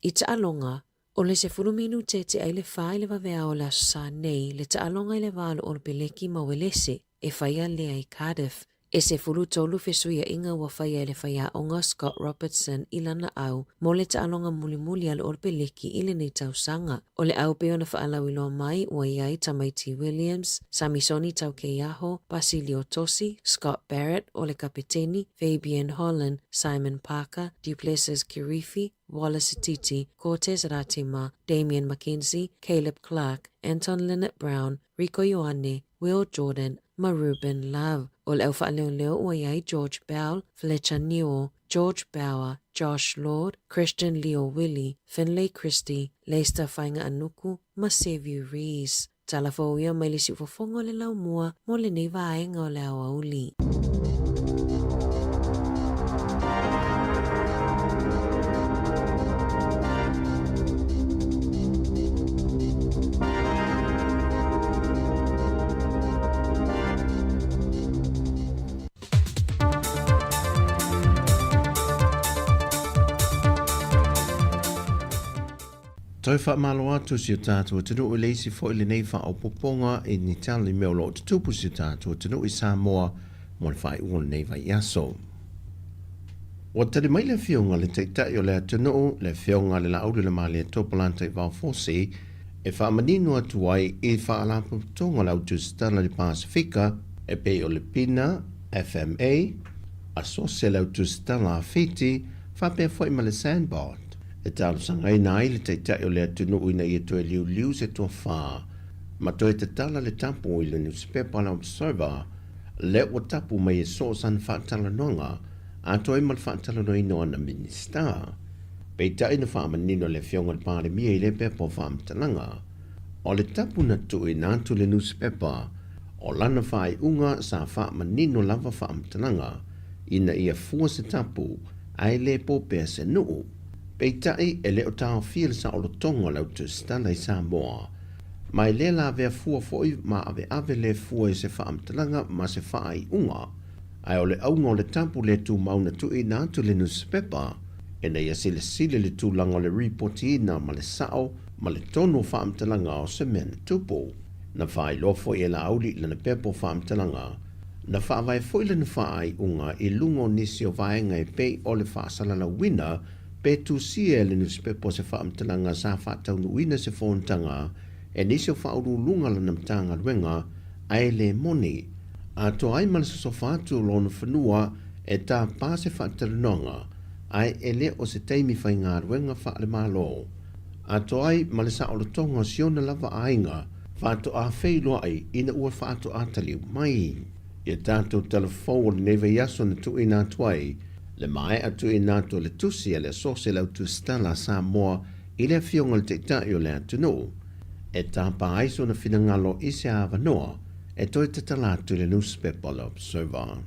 I taaloga, o le 10 minute e tea i le fa i le vaveao o le Aso Sa nei le taaloga i le va o le Olopeleki ma Uelese e faia lea i Cardiff. E 13 fesuiaiga ua faia e le faiaoga Scott Robertson i lana au mo le taaloga mulimuli a le Olopeleki i lenei tausaga. O le au pei ona faalauiloa mai ua i ai Tamaiti Williams, Samisoni Taukeiaho, Basilio Tosi, Scott Barrett o le kapeteni, Fabian Holland, Simon Parker, Du Plessis Kirifi, Wallace Sititi, Cortez Ratima, Damian McKenzie, Caleb Clarke, Anton Lienert-Brown, Rieko Ioane, Will Jordan, ma Ruben Love. O le au faaleoleo ua i ai George Bell, Fletcher Newell, George Bower, Josh Lord, Christian Lio-Willie, Finlay Christie, Leicester Fainga'anuku ma Seviu Rees. Tala fou ia mai le siufofoga o le laumua mo lenei vaega o le aoauli. Toe faamalo atu si o tatou atunuu i le isi foi lenei faaopoopoga i ni tala i mea o lo o tutupu si o tatou atunuu i Samoa mo le faaiuga o lenei vaiaso. Ua tali mai le Afioga i le Taitai o le atunuu, le Afioga i le Laaulialemalietoa Polataivao Fosi, e faamanino atu ai i Faalapotopotoga o le Au Tusitala i le Pasefika e pei o le PINA, FMA, Asosi a le Au Tusitala a Fiti, faapea foi ma le Sandbot, e talosagaina ai le Taitai o le atunuu ina ia toe liuliu se tofa ma toe tatala le tapu i le nusipepa a le Observer lea ua tapu mai e so o sana faatalanoaga atoa ai ma le faatalanoaina o ana Minisita. Peitai na faamanino le Afioga i le Palemia i lea pepa o faamatalaga. O le tapu na tuuina atu i le nusipepa, o lana faaiuga sa faamanino lava faamatalaga ina ia fua se tapu ae le po pea se nuu. Peitai e le o taofia le saolotoga o le autusitala i Samoa. Ma e le lavea fua foi ma aveave le fua i se faamatalaga ma se faaiuga. Ae o le auga o le tapu le tumau na tuuina atu i le nusipepa, ina ia silasila i le tulaga o le ripotiina ma le sao ma le tonu o faamatalaga o se mea na tupu. Na faailoa foi e Laauli i lana pepa o faamatalaga, na faavae foi lana faaiuga i luga o nisi o vaega e pei o le faasalalauina pe tusia e le nusipepa o se faamatalaga sa faataunuuina se fonotaga e nisi o faauluuluga lana Matagaluega ae le moni atoa ai ma le sosofa atu o lona fanua e tapa se faatalanoaga ae e le o se taimi faigaluega faale-Malo atoa ai ma le saolotoga o si ona lava aiga faatoa feiloai ina ua faatoa taliu mai. Ia tatou tala fou o lenei vaiaso na tuuina atu ai le maea tuuina atu o le tusi a le Asosi a le Au Tusitala a Samoa i le Afioga i le Taitai o le atunuu e tapa ai sona finagalo i se avanoa e toe tatala atu i le nusipepa o le Observer.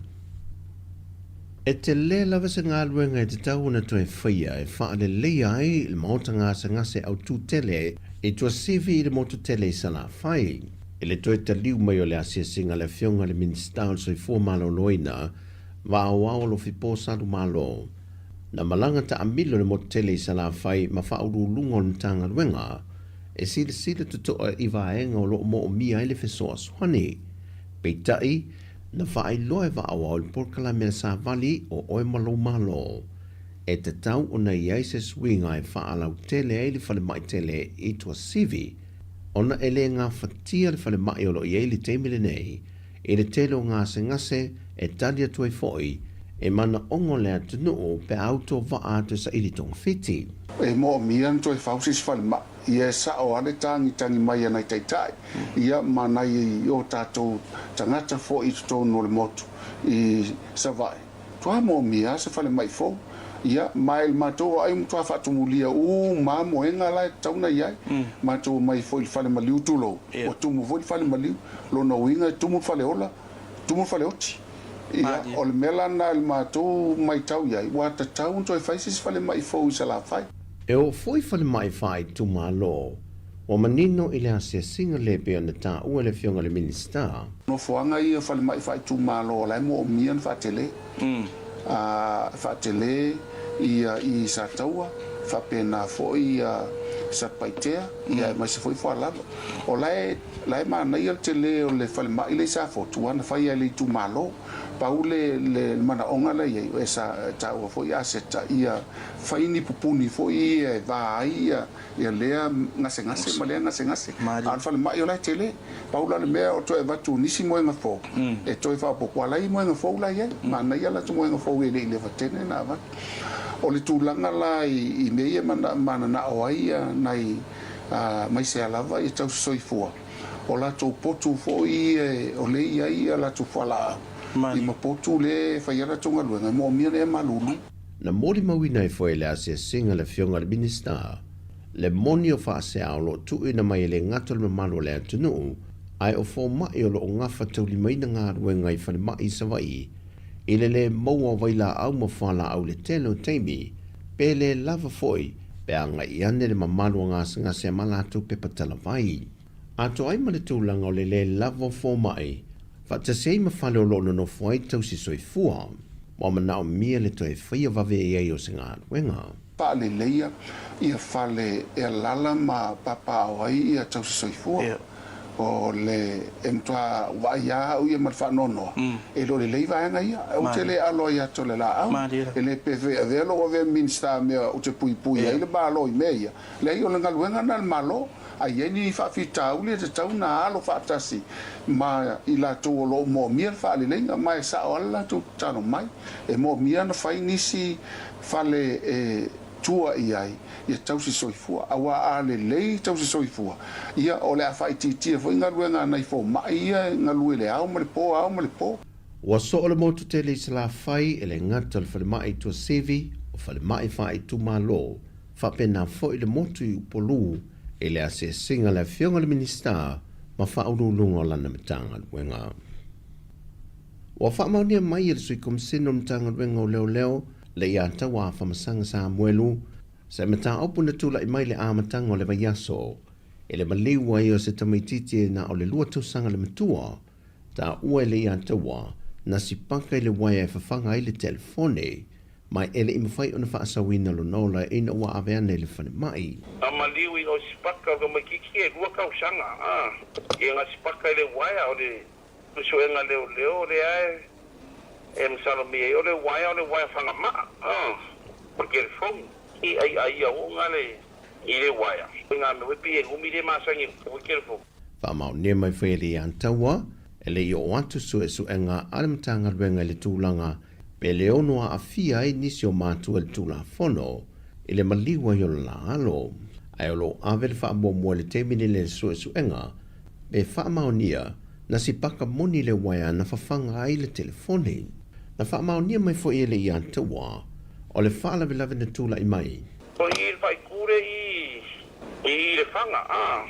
E tele lava se galuega e tatau ona toe faia e faaleleia ai le maota gasegase autū tele i Tuasivi i le motu tele i Salafai. I le toe taliu mai o le asiasiga a le Afioga i le Minisita o le Soifua Maloloina, Vaaoao Alofipo Salumalo. Na malaga taamilo i le motu tele i Salafai ma faauluuluga o le Matagaluega e silasila totoa i vaega o lo o moomia ai le fesoasoani. Peitai, na faailoa e Vaaoao i le polokalame a le Savali o Oe ma Lou Malo, e tatau ona i ai se suiga e faalautele ai le falemai tele i Tuasivi, ona e le gafatia le falemai o lo o i ai i le taimi lenei i le tele o gasegase e tali atu ai foi i manaoga o le atunuu pe a autovaa atu e saili togafiti. E moomia ona toe fau se isi falemai, ia e sao lava le tagitagi mai a nai taitai, ia ma nai o tatou tagata foi i totonu o le motu i Savaii. Matua moomia lava se falemai fou, ia ma i le matou vaai ua matua faatumulia uma lava moega la e tatau ona i ai. Matou omai foi i le fale maliu tulou, ua tumu foi le fale maliu, lona uiga e tumu le fale ola, tumu le fale oti. Ia, o le mea la lena i le matou maitau i ai, ua tatau ona toe fai se isi falemai fou i Salafai. E oo foi i falemai faaitumalo, ua manino i le asiasiga le pei ona taua e le Afioga i le Minisita. Nofoaga ia o falemai faaitumalo o la e moomia ona faatele, a faatele ia i Sataua, faapena foi ia Satupaitea, ia aemaise foi Foalalo. O la e, la e manaia le tele o le falemai lea i Safotu, aua na fai lava e le itumalo. Pau le, le manaoga la e i ai, e sa taua foi aseta ia fai ni pupuni foi ia e va ai ia, ia lea gasegase ma lea gasegase. A o le falemai o la e tele. Pau la le mea o toe avatu nisi moega fou e toe faaopoopo, a la e i ai moega fou la e i ai. Manaia latou moega fou e le i leva tele na avatu. O le tulaga la i mea ia e mananao ai nai aemaise lava ia tausi soifua, o latou potu foi ia o lea e i ai a latou fualaau i ma potu lea e fai ai latou galuega, e moomia ona ea malulu. Na molimauina ai foi e le asiasiga a le Afioga i le Minisita le moni o faasea o lo o tuuina mai e le gata o le mamalu o le atunuu, ae o fomai o lo o gafataulimaina galuega i falemai i Savaii i le lē maua o vailaau ma fualaau i le tele o taimi, pe lē lava foi pe agai ane le mamalu o gasegase ma latou pepa talavai. Atoa ai ma le tulaga o le lē lava o fomai, faatasi ai ma fale o lo o nonofo ai tausi soifua, ua manaomia le toe faia vave i ai o se galuega. Faaleleia ia fale e alala ma papaao ai ia tausi soifua. O le e matua vaai lava au ia ma le faanoanoa, e le o lelei vaega ia. Ou te le alo ai atu o le laau. E le pe avea lou avea Minisita mea ou te puipui ai le Malo i mea ia. Leai, o le galuega lena a le Malo. A i ai ni faafitauli e tatau ona alo faatasi ma i latou o lo o moomia le faaleleiga, ma e sao lava le latou tatalo mai. E moomia ona fai nisi fale e tua i ai ia tausi soifua, aua a lelei tausi soifua, ia o le a faaitiitia foi galuega a nai fomai ia e galue i le ao ma le po, ao ma le po. Ua soo le motu tele i Salafai e le gata o le falemai i Tuasivi, o falemai faaitumalo, faapena foi le motu i Upolu i le asiasiga a le Afioga i le Minisita ma Faauluuluga o lana Matagaluega. Ua faamaonia mai e le Sui Komisene o le Matagaluega o Leoleo le ia Taua Afamasaga Samuelu se mataupu na tulai mai i le amataga o le vaiaso i le maliu ai o se tamaitiiti e na o le lua tausaga le matua, taua e le ia Taua na sipaka i le uaea e fafaga ai le telefone ma e le i mafai ona faasauina lona ola ina ua ave ane i le falemai. Na maliu i o sipaka o tamaitiiti e lua tausaga, a ia na sipaka i le uaea o le Suesuega leoleo lea e masalomia ai, o le uaea o le uaea fagamaa, o le telefoni. I aiaia oo le i le uaea. I ngā mea pei e umi le masani o le telefoni. Faamaonia mai foi e le ia Taua, e le i oo atu suesuega a le Matagaluega i le tulaga pe le ono aafia ai nisi o matua i le Tulafono i le maliu ai o le la alo. Ae o lo o ave le faamuamua i le taimi nei i le suesuega Pe faamaonia, na sipaka moni le uaea na fafaga ai le telefoni. Na faamaonia mai foi e le ia Taua, o le faalavelave na tulai mai. O i le faipule i i le faga, a,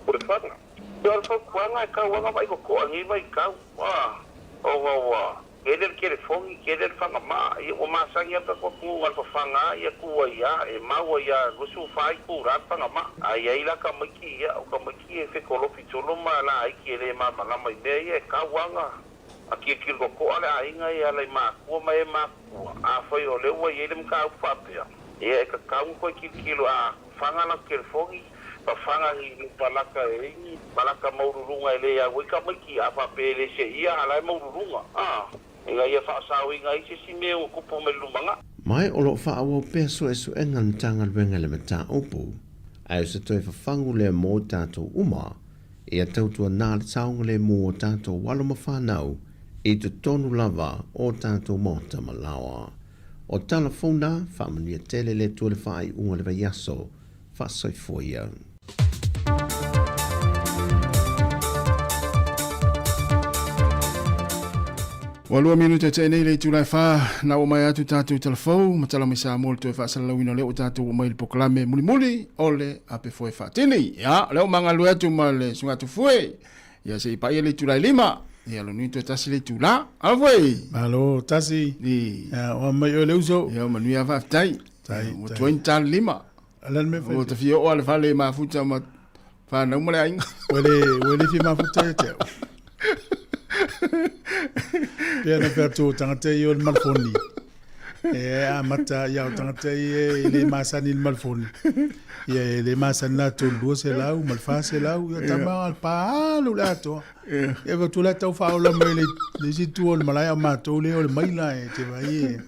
o le faga. O le fautuaga e tau aga vaai totoa nei vaitau, a, ona ua. Tele le telefoni, tele le fagamaa, ia ua masani lava le tatou atunuu na o le fafaga lava ia tu ai lava, e mau ai lava 24 itula le fagamaa. A i ai la tamaiti, ia o tamaiti e fetolofi solo ma laiti e le malamalama i mea ia, e tau lava na A tilotilo totoa le aiga e ala i matua ma e matutua, afai o lea ua i ai le mataupu faapea, ia e tatau ona toe tilotilo a faga latou telefoni, pa faga ni ni palaka e ai ni palaka maualuluga e le au ai tamaiti, a faapea e le seia a la e maualuluga, a, ina ia faasaoina ai se isi mea ua tupu mai le lumanai. Ma o lo o faaauau pea suesuega a le Matagaluega i le mataupu, ae o se toe fafagu lea mo i tatou uma, Ia tautuanā le saogalemu o tātou alo ma whānau i totonu lava o tātou maota ma laoa. O tala fou nā, faamanuia tele le Atua le faaiuga o le vaiaso, faasoifua ia. Ua 2 minute tea nei le itula e 4 na oo mai atu tatou tala fou ma tala mai Samoa le toe faasalalauina o lea ua tatou oo mai i le polokalame mulimuli o le ape foe faatini. Ia, o lea ua magalue atu ma le susuga Tufue. Ia se i paia le itula e 5. Ia lona uiga toe tasi le itula. Alo foi. Malo, tasi. I. Ia, oa mai oe le uso. Ia, manuia faafetai. Tai, Ua tuai ni tala lima. Ala le mea fai. Ua tafia oo a le fale mafuta ma whanau ma le aiga. Ua le, ua le fia mafuta ia te au. Pea na pea tō tangata i o le malfoni. E a mata ia o tangata i e le masani le malfoni. Ia e le masani la tō lua se lau, ma le wha se lau, ia tama al pālu le atoa. Ia va tula tau whaola mai le, le isi tua o le malae o mātou le o le maila e te vai e.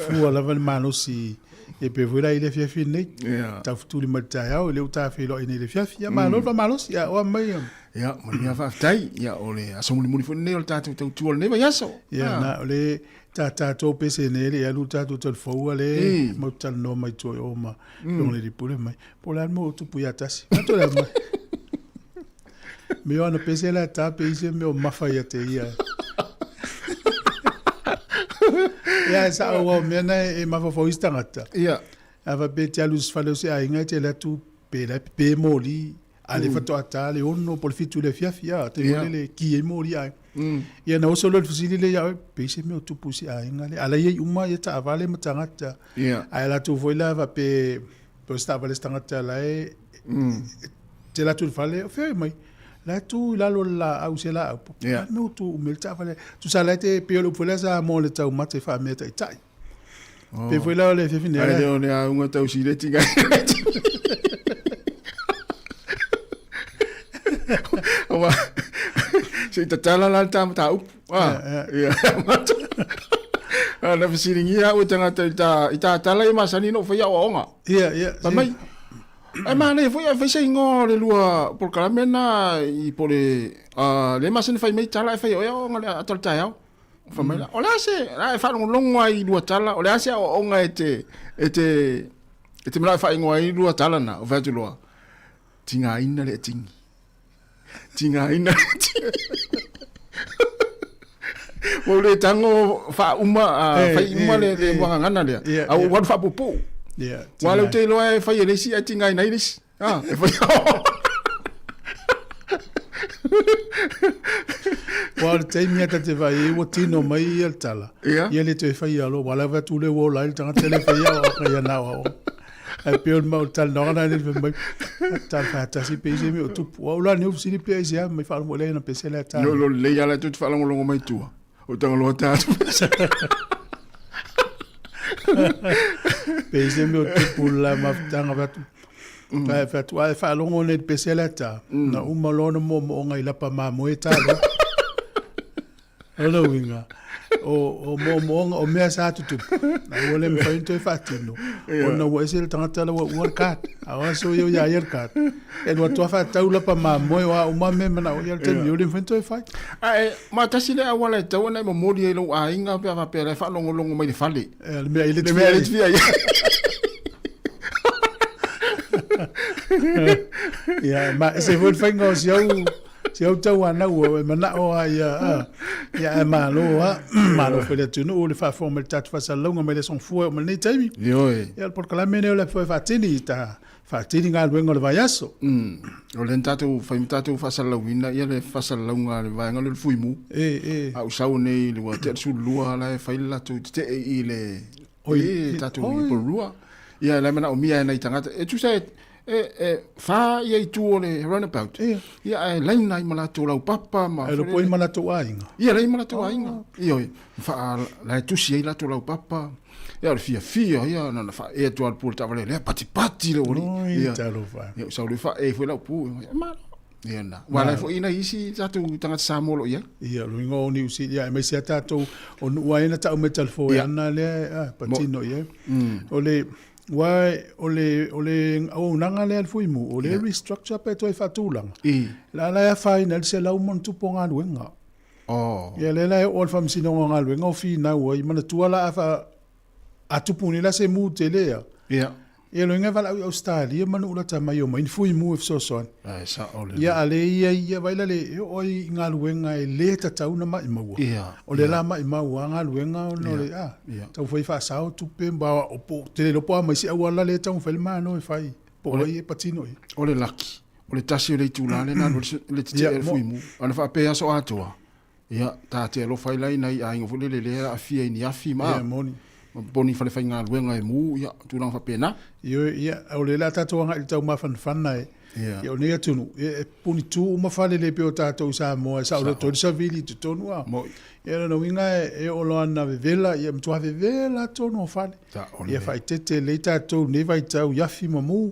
Fua lava le malosi e pe foi la i le afiafi lenei. Yeah. Taufetuli mai le taeao, e le o tafeiloai nei i le afiafi. Ia malo le faamalosi, ia oa mai. Ia, manuia faafetai. Ia, o le aso mulimuli foi lenei o le tatou tautua o lenei vaiaso. Ia, na o le ta tatou pese nei le alu tatou telefoua le mau talanoa mai tua i o ma mm. le lipule mai. Po o le a le mea ua tupu ia tasi. Atu le mai. Me o ana pese la ta pe ise me o mafa ia te ia. Ia, sa o au mea na e mafa fau isi tangata. Ia. A fa pe te alu se fale o se aiga e te le atu pe la pe moli. A le fato ata le ono po le fitu le fiafi ia. Te yeah. le ki e moli ai. Ia na oso lo le fesili le ia oe, pe ise mea o tupu i se aiga le. Ala ia i uma ia taavale ma tagata. Yeah. Ae la tu foi la fa pe pe o se taavale se tagata la e te la tu i le fale, o fea mai. La tu i lalo o le laau se laau. Yeah. Mea o tu ume le taavale. Tu sa la te pe o le upu foi lea sa mo le taumate faamea taitai. Oh. Pe foi la o le fiafi nei. Ai le o le auga tau sileti ngai. Aua, se i tatala la le tā mataupu. Ah, ia. Ah, na fesiligia au e tagata i tā, i tā tala i masani no whai aoaoga. Ia, ia. Fai mai, ai manaia foi ae fai se ingoa o le lua polokalame na i po le, uh, le masani fai mai tala e fai oe aoaoga le ata o le taeao. Fai mai la, o le a se, la e faalogologo ai i lua tala, o le a se aoaoga e te, e te, e te manao e faaigoa ai lua tala na, o fai atu loa, tigaina le tigi. Tigaina le tigi. Ua ou le tago faauma, fai uma le, le muagagana lea, a ua alu faapuupuu. Ua lea ou te iloa e fai e le isi ae tigaina ai le isi. Ah, e fai Ua o le taimi a ta te vaai ai ua tino mai ia le tala. Ia. Ia le toe fai alo, ua lava atu le ua ola ai le tagata le fai ao ka ia nao ao. Ai pe o le mau talanoaga na le fai mai. Tala faatasi pe ise mea o tupu. Ua ula ni ufisili pe ise a mai faalogo le na pese le ta. No lo lelei ala tu te faalogologo mai tua. O Tagaloa tātou. Pe ise mea o tupu la mafutanga fatu. Ai fatu ai faalogo nei le pese le ta. Na uma loa ona moomooga i lapa mamoe talo. O le uiga, o, o moomooga, o mea sa tutupu, na ua le mafai ona toe faatino, ona ua ese le tagata la ua uua le card. A o aso ia o ia ia le card. E alu atu lava faatau lapa mamoe, o a uma mea e manao i ai, o le taimi ua le mafai ona toe fai. Ae ma tasi le auala e tatau ona e momoli ai lou aiga pe a faapea la e faalogologo mai le fale. E, le mea i le Le mea e le tifia ai. Ia, ma ese foi le faiga o si au, si au tauanau e manao lava ia, a, ia ae malo lava, malo foi le atunuu le faafofoga mai le tatou faasalalauga mai le aso Gafua e oo mai lenei taimi. Ioe. Ia, o le polokalame lenei o le Ape Foe Faatini, ta faatini galuega o le vaiaso. O lea na tatou fai ma tatou faasalalauina ia le faasalalauga a le vaega lea o le Fuimu. E, e. A ou sau nei i le ua tea le 12 la e fai le latou tetee i le Oi, i tatou oi. i Porirua. Ia la e manaomia e nai tagata. E tusa e E, e whā ia i tū o le runabout. Ia. Ia, ae laina ai ma latou laupapa ma... Ae lopo ai ma latou aiga. Ia, lai ma latou aiga. Ia, oi, wha, lae tusi ai latou laupapa. Ia, o le fiafia, ia, na na whaea atu al pū le taavale, lea patipati le ori. Oi, Ia, talofa. ia, sau le whaea foi lau pū. Ia, malo. Ia na. Wa lai foi ina isi tatou tagata Samoa o lo o i ai. Ia, o luiga o Niu Sila, ia, aemaise lava tatou o nuu ai na tau mai talifoe Ia. ana lea, ah, patino i ai. Mm. O le, aua o le, o le auaunaga lea a le Fuimu, o le restructure pe toe faatulaga. I. La la e afaina ai le 100+ o galuega. Oh. Ia, lea la e oo i le Faamasinoga o Galuega o finau ai, manatua la a fa, a tupu nei la se mu tele ia. Ia. Ia loiga e valaau i Ausetalia ma nuu lata mai o mai ni Fuimu e fesoasoani. Ae sao lelei. Ia a le ia ia vai la le e oo ai i galuega e le tatau ona maimau. Ia. O lea la maimau a galuega ona o le a Ia. taufai faasao tupe ma o po tele iloa po o a mai se auala le taumafai le Malo e fai po o ai e patino i. O le laki, o le tasi o le itula lena alu ai le tetee Ia, a le mo. Fuimu. Ana faapea aso atoa, Ia, ta te alofa ai la i nai aiga foi lele lea e aafia i ni afi ma Ia, moni. ma poni falefaigaluega e mu, ia, tulaga faapena. Ioe, ia, o lea la tatou agai i le taumafanafana e, Ia. ia o nei atunuu, ia, e punitu uma fale le pei o tatou i Samoa e saoloto ai le savili i totonu a. Moi. Ia, o lona uiga e, e oo loa ina vevela, ia, e matua vevela tonu o fale. Sao lelei. Ia faaeteete lelei tatou i lenei vaitau i afi ma mu.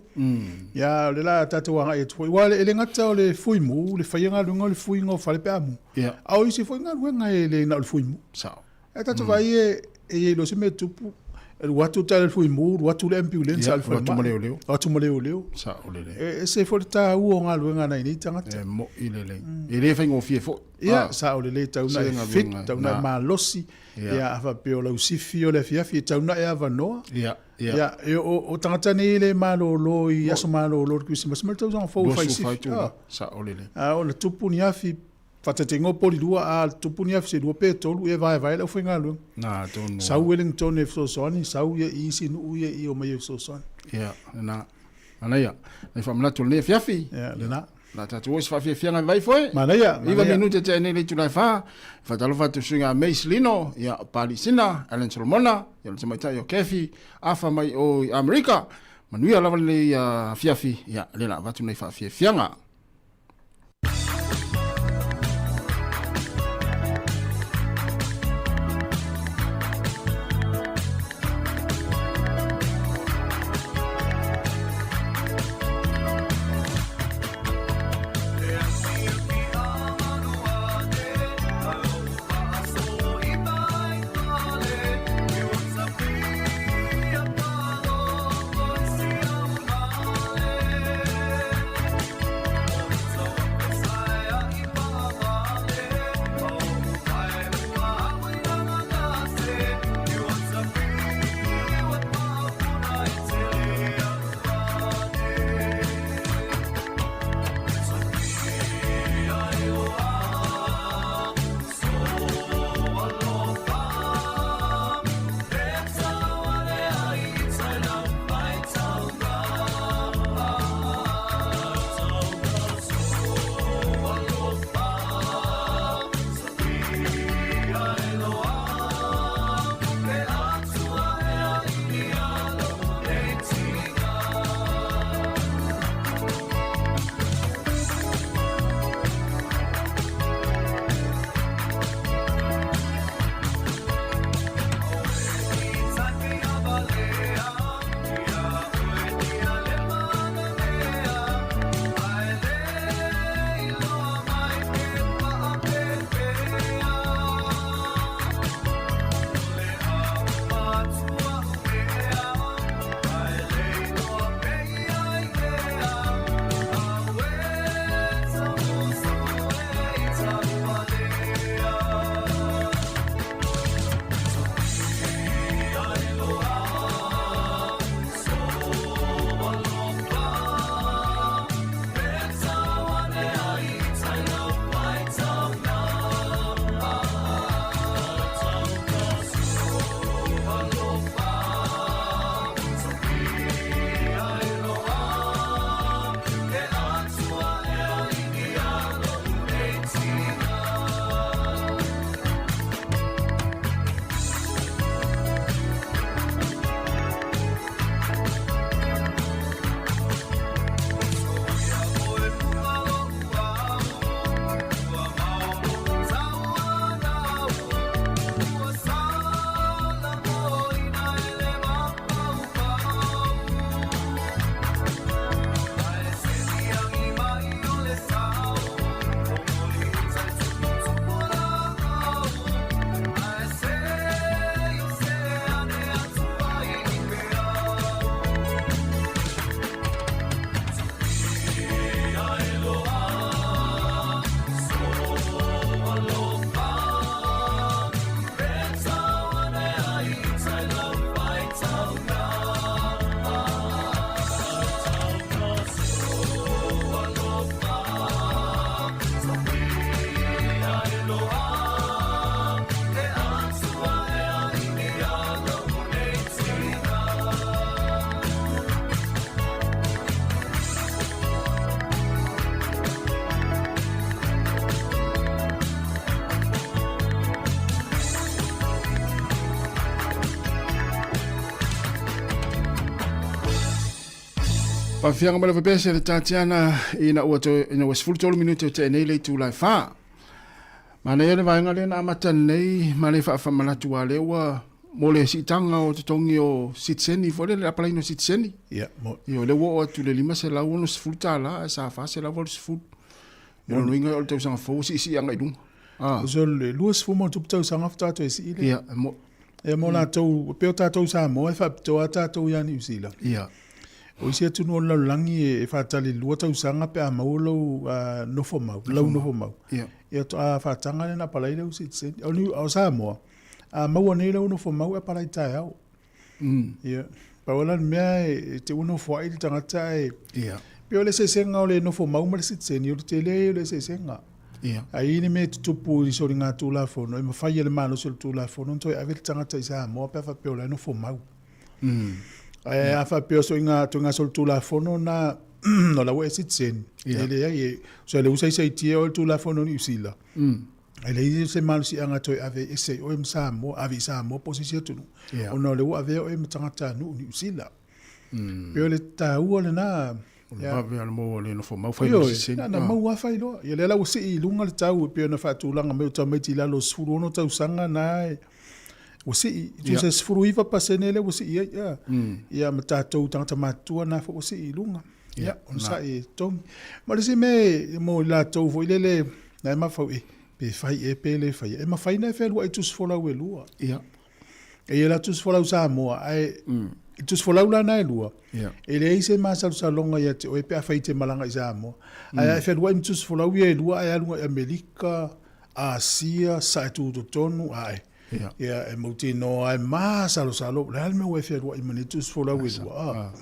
Ia, o lea la tatou agai atu foi, aua e le gata o le fuimu, le faia galuega o le fuiga o fale pe a mu. Ia. A o isi foi galuega e le na o le fuimu. Sao. Ae tatou vaai e, e i ai loa se mea e tupu, e alu atu le fuimu, alu atu le ambulance Ia, a le alu atu ma falemai. leoleo. Alu atu ma leoleo. Sao lelei. E ese foi le taua o galuega a nai nei tagata. E moi lelei. E le faigofie foi. Ia, Ah. sao lelei, tau na Se e fit, galuega, tau na e na. malosi. Ia. Ia, a faapea o lau sifi o le afiafi, e tau na e avanoa. Ia, ia. Ia, e o, o tagata nei e le malolo i aso malolo o le Kerisimasi ma le tausaga fou e fai 24 sifi. itula. Ah. Sao lelei. A ona tupu ni afi, faataitaiga o polilua, a tupu ni afi se lua pe tolu, ia e vaevae le aufaigaluega. Na, tonu. Sau Wellington e fesoasoani, sau ia i isi nuu ia i omai e fesoasoani. Ia, lena. Manaia. Nai faamanatu o lenei afiafi. Ia, lena. La tatou o i se faafiafiaga i vai foe. Manaia, Iva manaia. minute tea nei le itula e whā. Whatalofa atu suiga a Mace Lino, ia Pali Sina, Alan Solomona, ia le tamaitai o Kathy, afa mai o i Amerika. Manuia lava lenei afiafi, ia lea la avatu nei faafiafiaga. Faafiaga mai lava pea se le Tatiana ina ua toe ina ua 13 minute o tea nei le itula e 4. Manaia le vaega lea na amata nei ma le faafamalatu a lea ua mo le siitaga o totogi o sitiseni foi lele le apalaina o sitiseni. Ia, mo. Ia, o lea ua oo atu i le $560 ae sa $480. O lona uiga o le tausaga fou ua siisii agai i luga. Ah. O le 20 ma tupu tausaga faatoa toe sii lea. Ia, e mo. Ia mo latou, e pei o tatou i Samoa e faapitoa lava tatou ia Niu Sila. Ia. O isi atunuu o le lalolagi e faatali 2 tausaga pe a maua lou nofo mau, lau nofo mau. Ia. Ia faatoa faataga lea ona apalai lea o sitiseni. O Samoa, a maua nei lau nofo mau e apalai taeao. Ia. Pau lava la le mea e te ua nofoai le tagata ae Ia. pei o le eseesega o le nofo mau ma le sitiseni, o le tele ia o le eseesega. Ia. Ae i ai le mea e tutupu i soligatulafono, e mafai e le malosi o le Tulafono ona toe ave le tagata i Samoa pe a faapea o la e nofo mau. Ae a faapea o soiga solitulafono na o la ua e sitiseni, e leai, e tusa o lea ua saisaitia oe e le Tulafono o Niu Sila, E leai se malosiaga e toe ave ese ai oe ma Samoa, ave i Samoa po o se isi atunuu, ona o lea ua avea oe ma tagatanuu o Niu Sila. E pei o le taua lena. O le vave lava maua o le nofo mau fai loa sitiseni. Ioe, na maua lava fai loa. Ia lea la ua sii i luga le tau e pei ona faatulaga mai o tamaiti i lalo o le 16 tausaga na e ua sii, tusa e 19% lea ua sii ai. Ia ma tatou tagata matutua na foi ua sii i luga. Ia, onosai e totogi. Ma le isi mea mo i latou foi lele, na e mafaufau, e, pe fai ea pe le faia. E mafai ona e fealuai i tusifolau e lua. Ia. E i ai la tusifolau Samoa, ae i tusifolau la na e lua, Ia. e leai se masalosaloga ia te oe pe afai e te malaga i Samoa. Ae a e fealuai ma tusifolau ia e lua ae alu i Amerika, Asia, sae tutotonu, ae. Ia. Ia, e mautinoa e masalosalo, o le a le mea ua e fealuai ma nei tusifolau e lua?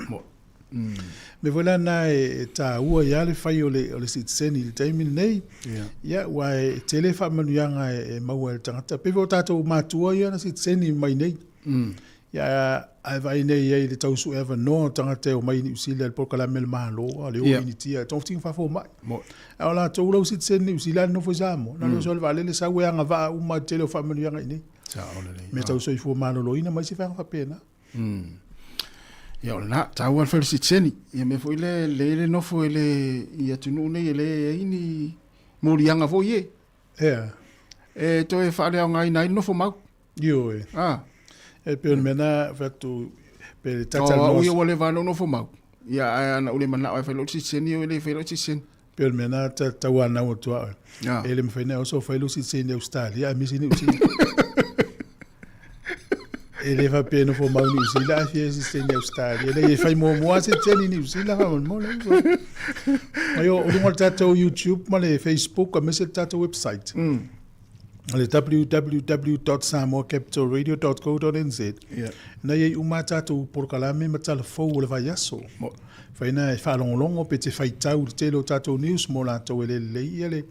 Mo. Mea foi la lena e taua ai lava le fai o le, o le sitiseni i le taimi lenei. Ia. Ia, aua e tele faamanuiaga e maua e le tagata. E pei foi o tatou matua ia na sitiseni mai nei. Ia, ae vaai nei i ai i le tau sue avanoa o tagata e omai i Niu Sila i le polokalame a le Malo, a le o Initia, e togafitiga faafomai. Ae o latou la ua sitiseni i Niu Sila ae nonofo i Samoa. Na o le oso lava i le vaalele sau e agavaa uma i le tele o faamanuiaga i inei. Mea tau soifua maloloina ma isi vaega faapena. Ia o lena, taua le fai o le sitiseni. Ia mea foi lea, lelei le nofo i le i atunuu nei e leai ni moliaga foi e. Ea. E toe faaleaogaina ai le nofo mau. Ioe. Ah. E pei o le mea na fai atu pe le tata no. O ia ua leva ona nofo mau. Ia ae ana ou le manao e fai lou sitiseni, e le fai lou sitiseni. Pei o le mea na tauanau atu au. E le mafai ona oso fai lou sitiseni i Ausetalia aemaise Niu Sila. E le faapea e nofo mau i Niu Sila ae fia sitiseni i Ausetalia. E leai e fai muamua sitiseni i Niu Sila faamolemole. Mai o luga o le tatou YouTube ma le Facebook aemaise le tatou website. O le www.samoacapitalradio.co.nz Yeah. Na i ai uma a tatou polokalame ma tala fou o le vaiaso. Mafai ona e faalogologo pe te faitau i le tele o tatou news mo latou e le lelei ia le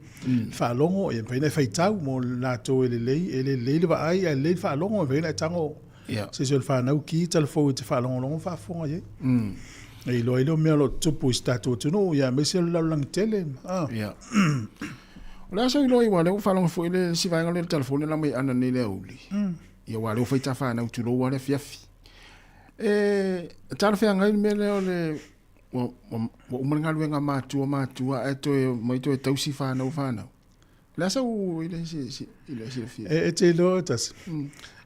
faalogo, ia mafai ona e faitau mo latou e lelei, e le lelei le vaai ae lelei le faalogo, e mafai ona e tago se isi o le fanau ki tala fou e te faalogologo ma faafofoga i ai. E iloa ai lea o mea o lo o tutupu i si tatou atunuu, ia aemaise o le lalolagi tele. Ia. O le a sau iloa aua o lea ua faalogo foi le isi vaega lea i le telefoni la mai ana nei i le aoauli. Ia aua o lea ua fai ta fanau tulou lava le afiafi. E talafeagai le mea lea o le ua, ua, ua uma le galuega a matua matua ae toe omai toe tausi fanau fanau. O le a sau i le i le silafia? E, e te iloa tasi.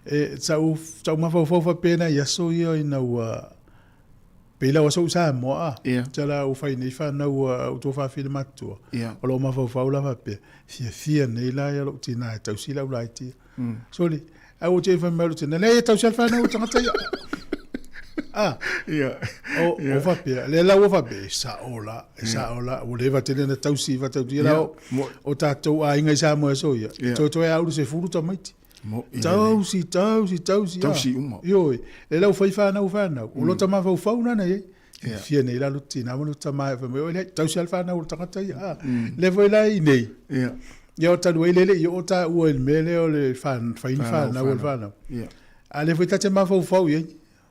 E, sa ou mafaufau faapea nai aso ia ina ua Pei la ua sou Samoa a. Yeah. Tala ua fai nei whanau a u tuafafine matutua. Yeah. O lou mafaufau la faapea, fiafia nei la ia lou tina e tausi lau laitia. Sole, a ua te fai mai lou tina, leai e tausi a le whanau o tagata ia. Ah. Yeah. O, o faapea, lea la ua faapea, e sao la, e sao la, ua leva tele na tausi faatautia la o, o tatou aiga i Samoa e aso ia. Yeah. Toetoe a ulu 10 tamaiti. Mo, i Tausi, tausi, tausi. Tausi uma. Ioe. Le lau fai whanau whanau. O lota mafaufau nana e. Yeah. Fia nei la lota tina ma lota tama e whai mai. Oi le, tausi al whanau o le tangata ia. Ah. Le foi la i nei. Yeah. Ia o talu ai lele i o ta ua i le mea lea o le whan, whaini Whanau, whanau o le whanau. Yeah. A le foi ta te mafaufau i ai.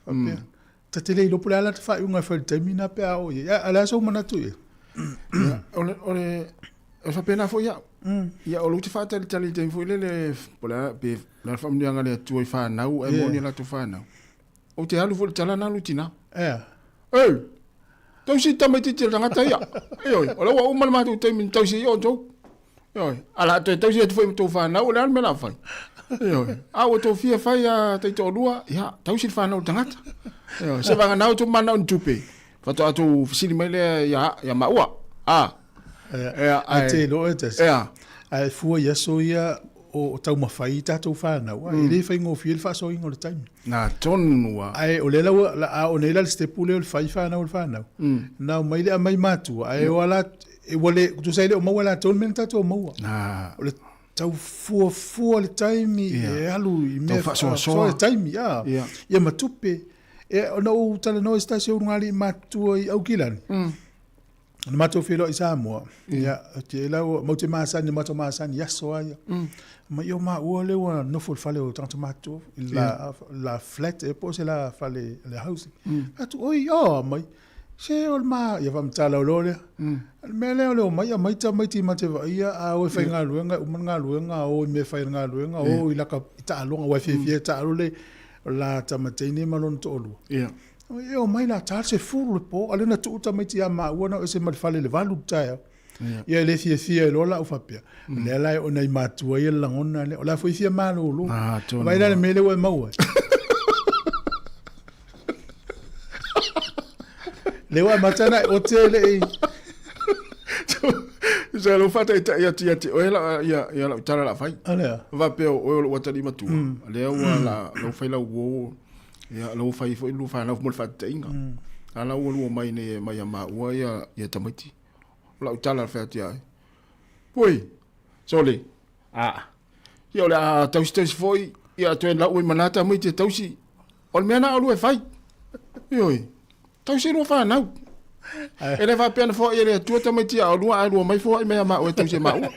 Faapea. Ta te le iloa po o le a la te faaiuga e fai i le taimi na pe a oo i ai. A, a le a sou manatu i ai? Ia, o le, o le, e faapena foi au. Ia, o lou te faatalitali i le taimi foi lele, po o le a, pe o le a le faamanuiaga a le Atua i fanau, ae moni a latou fanau. Ou te alu foi i le tala na alu i tina. Ea. Ei! Tausi tamaitiiti a le tagata ia. Ioe, o la ua uma le matou taimi na tausi ai outou. Ioe, a o le a toe tausi atu foi ma tou fanau, o le a le mea o le a fai? Ioe, a ua tou fia fai a taitoalua, ia, tausi le fanau a le tagata. Ioe, se vagana outou mananao i ni tupe, faatoa tou fesili mai lea ia, ia maua. A, Ia, ae te iloa e tasi. Ia. Ae fua i aso ia o taumafai i tatou fanau, mm. e le faigofie le faasoaina o le taimi. Na tonu a. Ae o lea la ua, a o nei la le stepu lea o le fai fanau o le fanau. Mm. Na o mai le aumai matua, ae mm. o ala, e ua le, tusa ai le o maua latou le mea na tatou maua. Na. O le tau fuafua le taimi, yeah. e alu i mea. Tau faasoasoa. Le taimi, a. Yeah. Ia ma tupe. E, ona ou talanoa i se tasi o ulugalii matutua i Aukilani. Mm. Na matou feiloai i Samoa, ia, te la ua, matou te masani, matou masani i aso lava ia. Ma ia o maua lea ua nofo i le fale o tagata matutua, i le la, la flat ea po o se la fale, le house. Fai atu, oi, oh, mai, se o le ma, ia faamatala loa lea. O le mea lea o le omai aumai tamaiti ma te vaaia, a o e faigaluega, e uma le galuega, o i mea e fai i le galuega, o i laka i taaloga, aua e fiafia e taalo le la tama teine ma lona toalua. E omai la ta le 10 le po, a lea na tuu tamaiti ia maua na o ese ma le fale i le 8 le taeao. Ia e le fiafia ai loa lau faapea. O lea la e oo nai matua ia le lagona lea. O le a foi fia malolo. Ah, tonu. Vaai la le mea lea ua e maua ai. Lea ua amata ona e ote le i. Sa lou faataitai atu ia te oe la, ia, ia lau tala la fai. A lea. Faapea o oe o lou atalii matua. Lea ua la, lau fai lau uo Ia, la ua fai foi lua fanau mo le faataitaiga. Mm. A la ua lua mai nei mai ia maua ia, ia tamaiti. O lau tala fai atu ia ai. Pui, sole, a, ia o le a tausi tausi foi, ia toe lau i mana tamaiti e tausi. O le mea na o lua e fai. Ioe, tausi lua fanau. E le faapea na foai e le Atua tamaiti a olua ae lua mai foai mai ia maua e tausi e maua.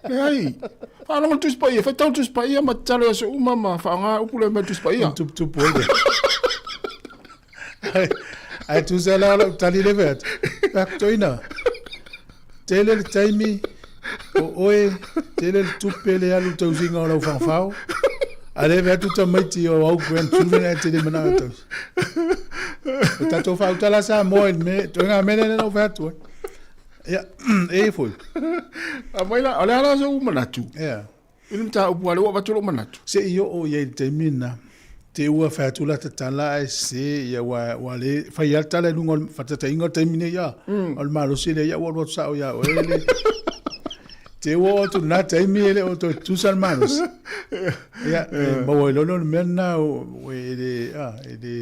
Leai. Faalogo le Tusi Paia, faitau le Tusi Paia ma tatalo i aso uma ma faaaoga upu lea mai le Tusi Paia. Tuputupu ai lea. Ae tusa la o lau tali lea fai atu. Fai atu, Toeaina, tele le taimi o oe, tele le tupe le alu i le tausiga o lau fagafao, a lea fai atu tamaiti o au grandchildren ae te le manao e tausi. O tatou faautala Samoa i le mea, ituaiga mea lea na ou fai atu ai. Ia, e foi. Aumai la, o le a la sou manatu? Ia. I le mataupu a lea ua avatu lou manatu. Se i oo i ai i le taimi lena, te ua fai atu lata tala ae sese, ia ua, ua le fai lava le tala i luga o le faataitaiga o le taimi nei, a, o le malosi lea, ia ua alu atu sao ia oe le, te ua oo atu i lena taimi e le o toe tutusa le malosi. Ia, e maua ai loa lea o le mea lena, e le, a, e le,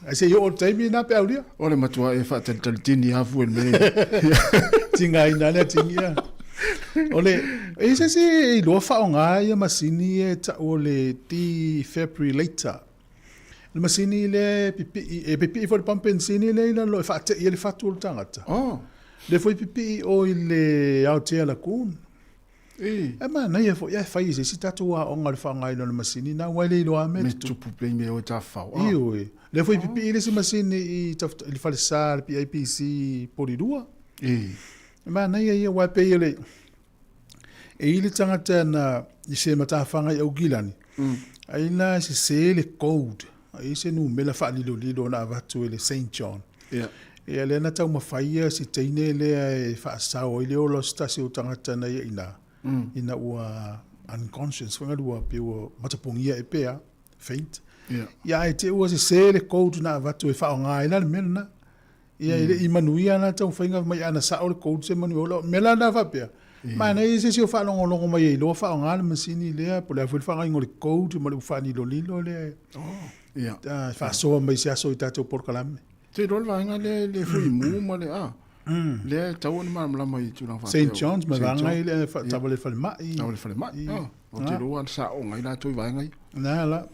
ae se i oo i le taimi lena pe aulia. O le matua e faatalitalitini lava fua i le mea lea. Tigaina lea tini, ia. O le, e i se isi e iloa faaaoga ia masini ia e tau o le defibrillator. O le masini lea e pipii, e pipii foi i le pamu penisini lea i lalo e faatei ai le fatu o le tagata. Oh. Lea foi e pipii o i le Aotea Lagoon. E. E manaia foi ae fai i se isi tatou aoga o le faaaogaina o le masini na, aua e le iloa lava mea e tutupu. Mea tutupu pei mea o e tafafao. Ah. Ioe. Lea foi e pipii le isi masini i, i le falesa le PIPC i Polilua. E. E manaia ia, aua e pei o le, e i le tagata na i se matafaga i Aukilani, mm. ai la e sese le code, ai se numela faalilolilo na avatu e le St. John. Yeah. Ia lea na taumafai ia si teine lea e faasao ai le ola o se tasi o tagata na ia ina, mm. ina ua unconscious, foi ua pe ua matapogia e pea, faint. Yeah. Ia ai te ua sese le code na avatu e faaaoga ai la le mea lena. Ia e le i manuia la taumafaiga mai ana sao le code se manuia ola. Mea la na faapea, manaia se isi o faalogologo mai e iloa faaaoga le masini lea, po o le a foi le faaaogaina o le code ma le ufaalilolilo lea e faasoa mai se aso i tatou polokalame. Te iloa le vaega lea le fuimu ma le a, lea e tatau ona malamalama i tulaga faapea. Saint John's ma vaega ia le taavale falemai. Taavale falemai. Ou te iloa ua saoga ai latou i vaega ia. Na la.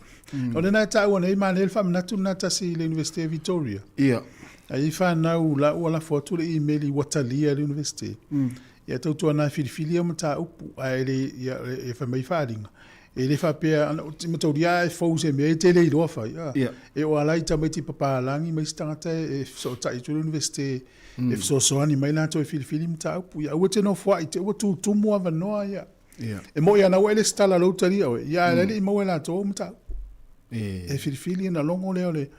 O lena e taua nei, manaia le faamanatu lena tasi i le Universite o Victoria. Ia. Ai fanau la ua lafo atu le email ua talia e le Universite. Ia tautuana e filifili au mataupu ae le ia e fai mai faaaliga. E le faapea ana o mataulia e fou se mea e te le iloa fai. Ia. E o ala i tamaiti papalagi ma isi tagata e fesootai atu i le Universite e fesoasoani mai latou e filifili mataupu. Ia aua e te nofoai te ua tutumu avanoa ia. Ia. E moi ana ua e lesitala lou talia oe, ia ae le i maua e latou au mataupu. E. E filifili ona logo lea o le,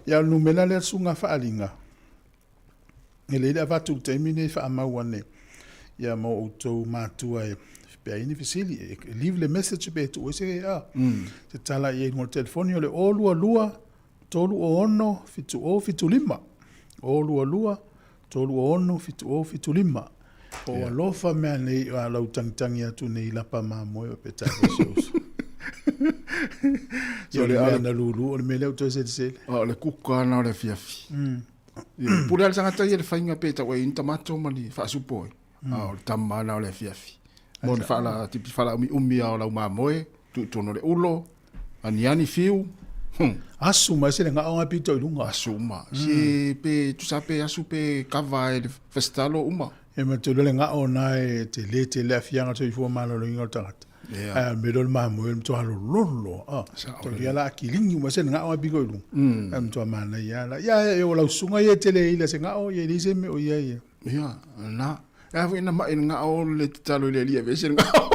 ia o le numera lea le susuga faaliga. E lelei le avatu i le taimi lenei e faamau ane ia ma outou matua e pe ai ni fesili, e leave le message pe tuu ai se, a, se tala i ai i luga o le telefoni o le 022 306 7075. 022 306 7075. O alofa mea nei a lau tagitagi atu nei lapa mamoe pe tago se uso. So o le mea na lulu, o le mea lea ua toe selesele. O le kuka na o le afiafi. Ia, pule lava le tagata ia i le faiga pe tau ai ni tamato ma ni faasupo ai. A o le tama lena o le afiafi. Mo ni faala tipi faalaaumiumi lava o lau mamoe, tuu i totonu o le ulo, aniani fiu. Hum. Asu mai se le gao ngai pito i luga. Asu uma. Se pe tusa pe asu pe kava e le fesitalo uma. E ma te le gao na e te le te le afiaga soifua maloloina o le tagata. Yeah. Ae o le mea lea o le mamoe o le matua lololo. Ah, Sao to ia la kiligi uma se le gao ngai pito i luga. Ae matua manaia la. Ia e o lau susuga ia e tele ai la se gao ia e leai se mea o ia ia. Ia, na. E a foi na mai le gao le tatalo i le Alii e aveese le gao.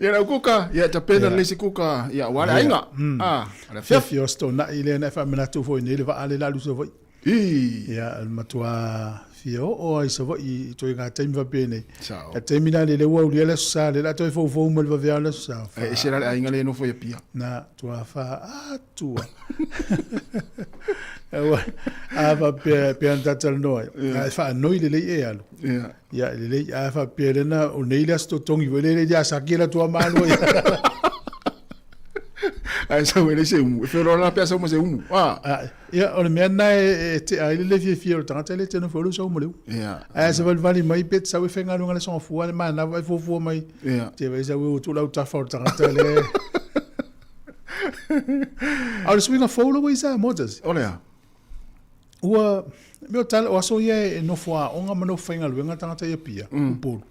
Ia lau kuka, ia tapena lelei se kuka, ia aua le aiga. Ah, o le afiafi. Fiafia o se tona'i lea na e faamanatu foi nei le vaa lea o le a alu i Savaii. Ii. Ia, o le matua fia oo lava i Savaii i ituaiga taimi faapenei. Sao. A taimi la lea ua aulia le Aso Sa, lea o le a toe foufou mai le vaveao le Aso Sa. E ese la le aiga lea e nofo i Apia. Na, tua fa atua. Aua, a faapea pei ona ta talanoa ai, a e faanoi lelei e alu. Ia. Ia, lelei, a faapea lena, o nei le aso totogi foi lele ia saki la tua malu ai. Ae sau e leai se umu. E feoloolo la pe a sau ma se umu. Ah. A, ia, o le mea lena e, e tea ai le le fiafia o le tagata e le te nofo ai lou sau ma le umu. Ia. Ae savalivali mai pe te sau e faigaluega le soga le manava e fuafua mai. Ia. Te vai sau e utu lau tafa o le tagata le. A o le suiga fou lava i Samoa tasi. O le a? Ua, mea o tala, o aso ia e nofo aoga ma nofo faigaluega tagata i Apia, Upolu.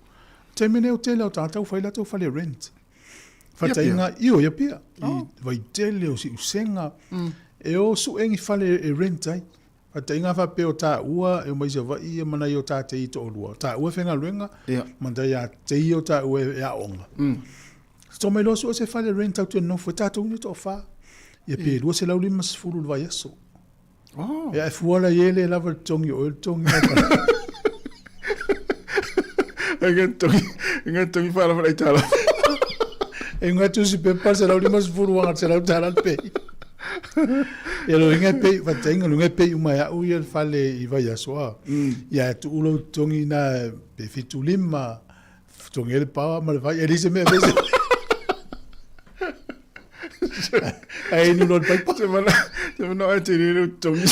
Taimi nei o tele o tagata ua fai latou fale rent. Faataiga, io i Apia, i Vaitele, o Siusega, e o sue ni fale e rent ai. Faataiga faapea o taua e omai i Savaii ia ma nai o tatei toalua. O taua e faigaluega, ma nai a tei o taua e aoga. Toa mai loa sue se fale rent tatou te nonofo ai tatou nei toafa. Ia pe 250 i le vaiaso. Oh. Ia e fua la i e le lava le totogi o oe le totogi mai fale. E nga totogi, e nga totogi whaala whaala i tāla. E nga tusi pepa 150 wanga $100 le pei. Ia lo inga pei, whatainga lo inga pei uma ia au ia le fale i vaiaso a. Ia e tuu lou totogi na pe 75, Totogi ai le paoa ma le vai, e leai se mea e fai. Ae inu loa le paipa. Se mana, se mana e te rere o totogi.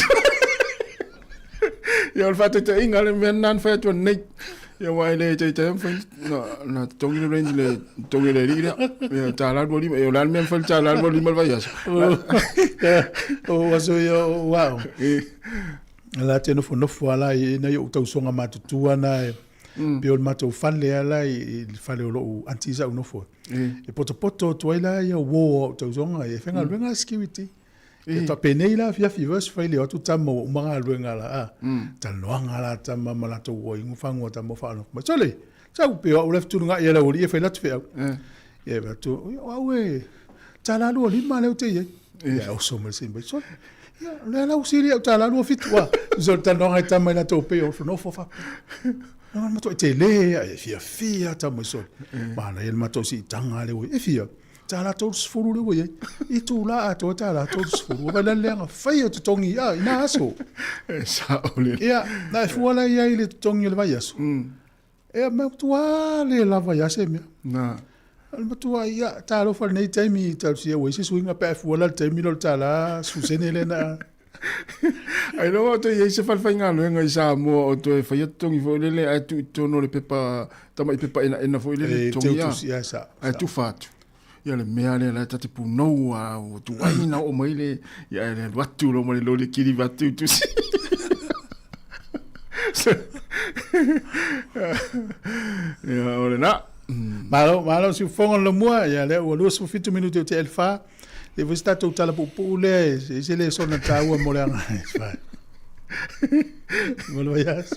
Ia o le faataitaiga le mea lena na fai atu anei. Ia aua e le taitai mafai na, na totogi le range le totogi le alii lea. Ia $25, ia o le a le mea e mafai le $25 le vaiaso. O aso ia o aoga. La te nofonofo lava la i nai ou tausoga matutua na e pei o le matou fale lava la i le fale o lou aunty sa ou nofo ai. E potopoto atu ai la ia uo o au tausoga e faigaluega le security. E faapenei la afiafi verse fai le o atu tama ua uma galuega la a. Talanoaga la tama ma latou ua inu fagoa tama ua faalogologo mai. Sole, sau pei o au la e fetunugai e le aualii e fai latu feau. Ia e fai atu, o au e $25 lea ou te i ai. Ia e oso mai le sini mai, sole, ia o lea la ua sili au $27 a. Tusa o le talanoaga e tama i latou pei o nofo faapea. Na matuai tele ia, e fiafia tama i sole. Manaia le matou siitaga lea ua i ai. E fia? $30 lea ua i ai. Itula atoa $30. Ua vaai la le leaga fai o totogi a i na aso. E sao lelei. Ia, na e fua la i ai le totogi o le vaiaso. Ia, matua le lava ia se mea. Na. O le matua, ia, talofa lenei taimi, talosia ua i se suiga pe a e fua la le taimi lea o le tala sefulu lea na... Ailoga o toe i ai se fale faigaluega i Samoa o toe faia totogi foi lele ae tuu i totonu o le pepa, tamai pepa enaena foi lele E totogi a. teutusi, ia, sa, Ae sa. tufa atu. Ia le mea lea la e ta te punou a ua tuai na oo mai le, ia ae le alu atu loa ma le loli e kiliva atu i tusi. Ia o lena. Malo, malo siufofoga le lomua, ia lea ua 27 minute o tea i le fa. E foi se tatou tala puupuu lea e se le sona taua mo le agai. Mo le vaiaso.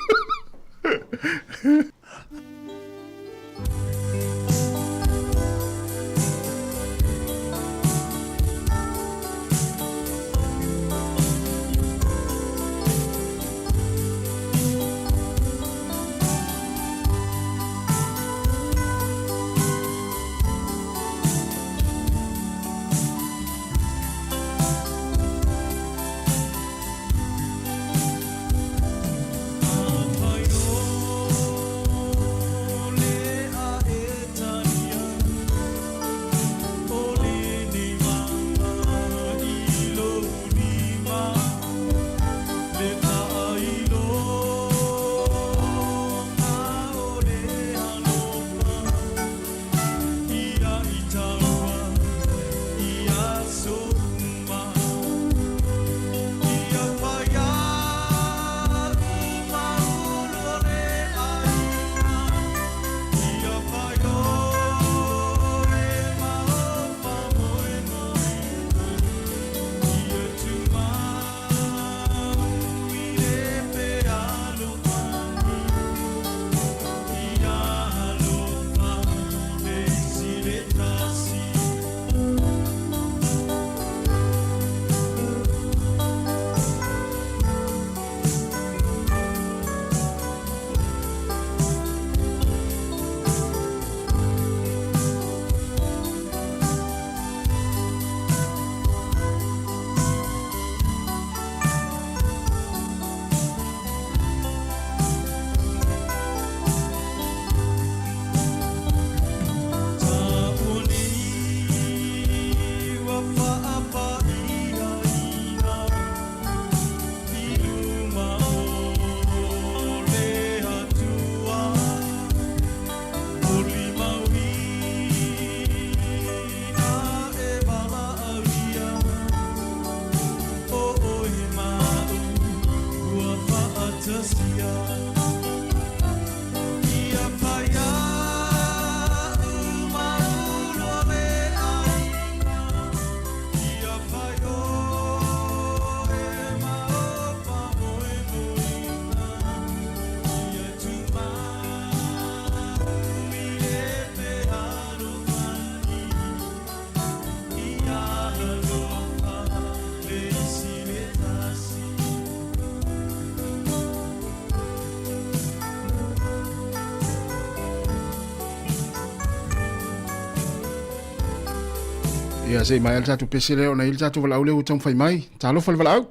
Ia, se i maea le tatou pese lea ona i ai le tatou valaau lea ua taumafai mai. Talofa le valaau.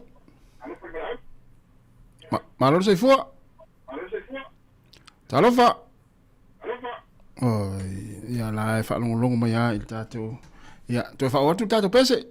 Ma, malo le soifua. Talofa. Oi, ia la e faalogologo mai lava i le tatou. Ia, toe faaoo atu le tatou pese.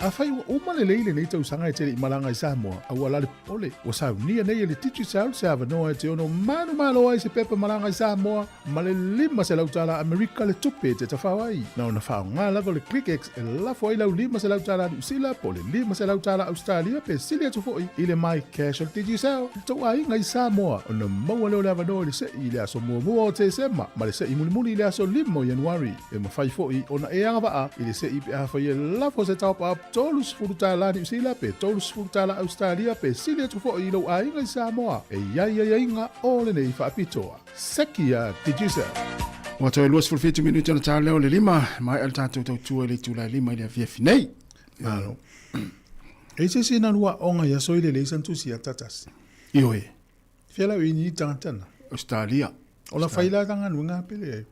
Afai ua uma lelei lenei tausaga e te le i malaga i Samoa, a ua lale popole, ua saunia nei e le Digicel se avanoa e te ono manumalo ai se pepa malaga i Samoa ma le $500 tala Amerika le tupe e te tafao ai. Na ona faaaoga lava o le ClickX e lafo ai lau $500 tala Niu Sila po o le $500 tala Ausetalia pe sili atu foi i le MyCash o le Digicel i le tou aiga i Samoa ona maua lea o le avanoa i le se'i i le aso muamua o Tesema ma le se'i mulimuli i le aso 5 o Ianuari. E mafai foi ona e agavaa i le se'i pe afai e lafo se top-up $30 Niu Sila pe $30 Ausetalia pe sili atu foi i lou aiga i Samoa. E i ai aiaiga o lenei faapitoa. Seki a Digicel. Ua toe 27 minute ona ta lea o le lima, e maea le tatou tautua i le itula e lima i le afiafi nei. Malo. E i se isi na lua aoga i aso i le lei san tusi a tatasi. Ioe. Fia lau i ni tagata na. Australia. O la fai la tanga nuinga pele ai.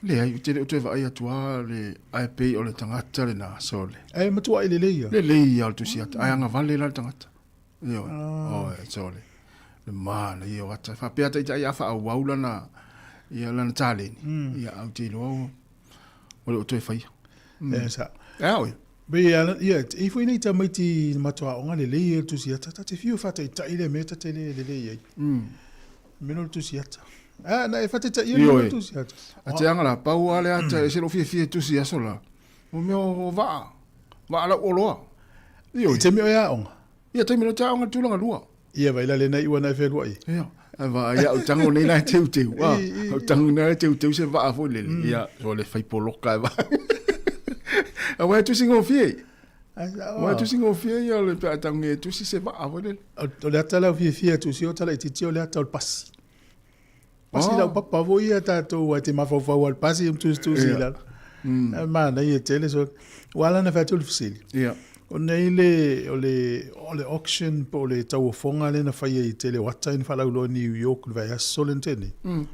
Leai, ou te le o toe vaai atu lava le, ae pei o le tagata lena, sole. Ae matuai lelei ia. Lelei ia o le tusi ata, ae agavale la le tagata. Ioe, oe, sole. Le manaia o ata. E faapea taitai a faaauau lana, ia lana taleni, ia ae ou te iloa ua, ua le o toe faia. E sa. E a oe? Be ia, ia, e foi nei tamaiti na matua aoga lelei ia le tusi ata, ta te fiu e faataitai le mea ta te le lelei ai. Mea le tusi ata. Ah, na e faataitai ia le tusi ata. A te anga la, pau a le ata, e se lo fiafia e tusi aso la. O mea o vaa, vaa lau oloa. Ioe. I taimi o e aoga? Ia, taimi o te aoga tulaga lua. Ia, vai la lena i ua na e whenua i. Ia, a vaa ia au tango nei la e teuteu. Ah, au tango nei la e teuteu se vaa foi lele. Ia, so le fai poloka e vaa. A wai tusi ngofie. Wai tusi ngofie ia le pe a tango e tusi se vaa foi lele. O le ata lau fiafia tusi o tala i titi o le ata o le pasi. Pasi lau papa foi ia tatou ai te mafaufau al pasi um tusi tusi yeah. lalo. Mm. Manaia tele so ua ala na fai atu le fesili. Yeah. Ona i le o le o le auction po o le tauofoga lea na faia i tele o ata ina faalauiloa i New York le vaiaso le na tea nei. Mm.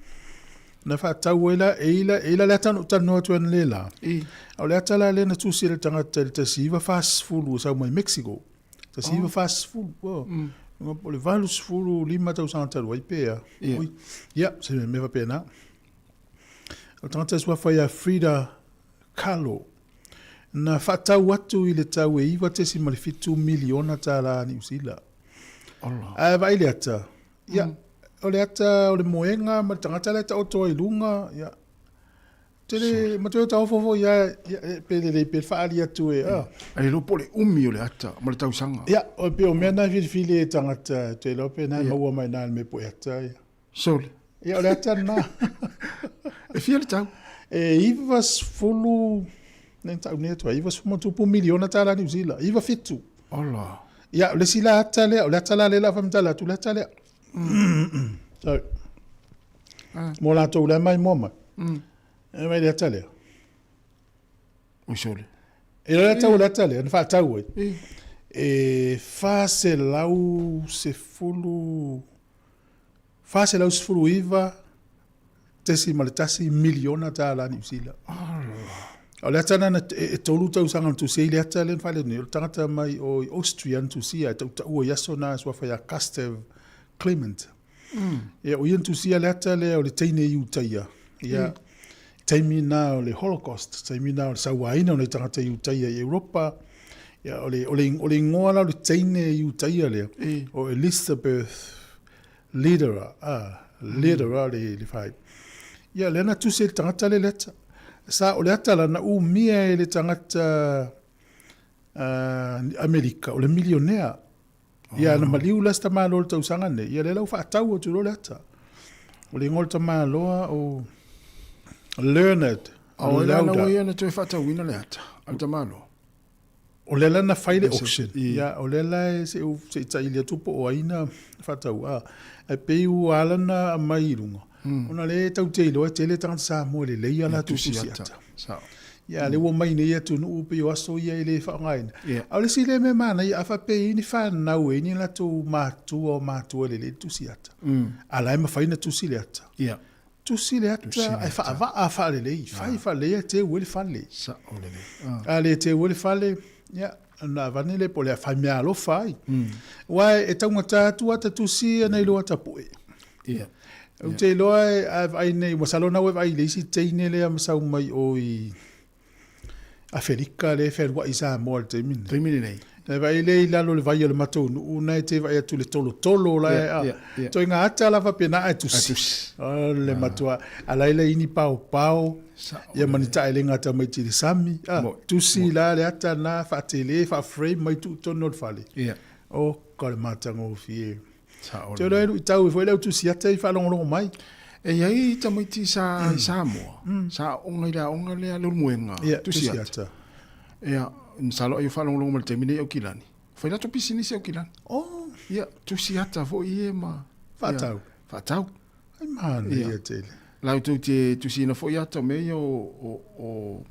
Na faatau ai la e ila e ila le ata na ou talanoa atu ai le la. I. A o le ata la lea na tusi ai le tagata i le 1940 ua sau mai Mexico. 1940. Oh. Mm. Po o le 85 tausaga talu ai pe a. Ia. Ui, ia, se mea faapena. O le tagata suafa ia Frida Kahlo, na faatau atu i le tau e $9.7 miliona tala Niu Sila. Ola. Ae vaai le ata, ia, o le ata o le moega ma le tagata la e taoto ai i luga, ia, tele, ma toe taofo foi ia, ia, pe lelei pe faaali atu e, ah. Ae le iloa po o le umi o le ata ma le tausaga. Ia, o pei o mea na e filifili e tagata, te iloa pe na e maua mai na i le mea poe ata, ia. Sole. Ia, o le ata lena. E fia le tau? E 90, ne tau nei atu ai, 90 ma tupu miliona tala Niu Sila, 97. Ola. Ia, o le isi la ata lea, o le ata la lea la faamatala atu, le ata lea. So, Ah. mo latou la mai moa mai. E mai le ata lea. Oi sole. E le ata o le ata lea, na faatau ai. E. E 410, $419.1 miliona tala Niu Sila. O le ata lena e 3 tausaga na tusia ai le ata lea na faale nei, o le tagata mai o i Austria na tusia e tautaua i aso na suafa ia Gustav Clement. Ia, o ia na tusia le ata lea o le teine Iutaia. Ia, taimi na o le Holocaust, taimi na o le sauaina o nai tagata Iutaia i Europa. Ia, o le, o le, o le ingoa la o le teine Iutaia lea, o Elizabeth Lederer, ah, Lederer le, le fai. Ia, lea na tusi e le tagata lea le ata. Sa, o le ata la na umia e le tagata uh, Amerika, o le milionea. Ia, na maliu la se tamaloa i le tausaga nei, ia lea la ua faatau atu loa le ata. O le igoa o le tamaloa o Leonard O la Lauder. ua ia na toe faatauina le ata a le tamaloa. O lea la na fai le auction. I. Ia, o lea la e se i taili atu po o ai na faatau. A, e pei ua ala na aumai i luga. Ona lea e tau te iloa e tele tagata Samoa e lelei a latou Tusi tusi ata. ata. Sao. Ia, lea ua mai nei atunuu pei o aso ia e le faaaogaina. Ia. A o le isi lea mea manaia, a faapea e i ai ni fanau e i ai ni latou matua o matua e lelei le tusi ata. A la e mafai ona tusi le ata. Ia. Tusi le ata ae faavaa faalelei, fai faalelei ae teu ai le fale. Sao lelei. Ah. A le teu ai le fale, ia, ona avane lea po o le a fai meaalofa ai. Aua e taugata atu ata tusi ia nai lo ata poe. Ia. Ou te iloa e, a vaai nei, masalo na ua e vaai i le isi teine lea ma sau mai o i Aferika lea e fealuai i Samoa i le taimi lenei. Taimi lenei. Na e vaai lea i lalo o le vai o le matou nuu, na e te vaai atu i le tolotolo la e, a, ituaiga ata la faapena ae tusi. Ae tusi. O le matua, a laila i ni paopao, ia ma ni taelega a tamaiti i le sami, a, tusi la le ata na, faatele, faa-frame mai tuu i totonu o le fale. Oka le matagofie. Sao Te iloa e luitau ai foi le au tusiata i faalogologo mai. E i ai tamaiti sa i Samoa, sa aoga i le aoga lea le Ulumoega, Ia, Tusiata. Tusiata. Ia, masalo ai o faalogologo mai i le taimi nei Aukilani. Fai latou pisinisi Aukilani. Oh. Ia, Tusiata foi ia ma Faatau. Ia, faatau. Ai manaia tele. Latou te tusiina foi ata o mea ia o, o, o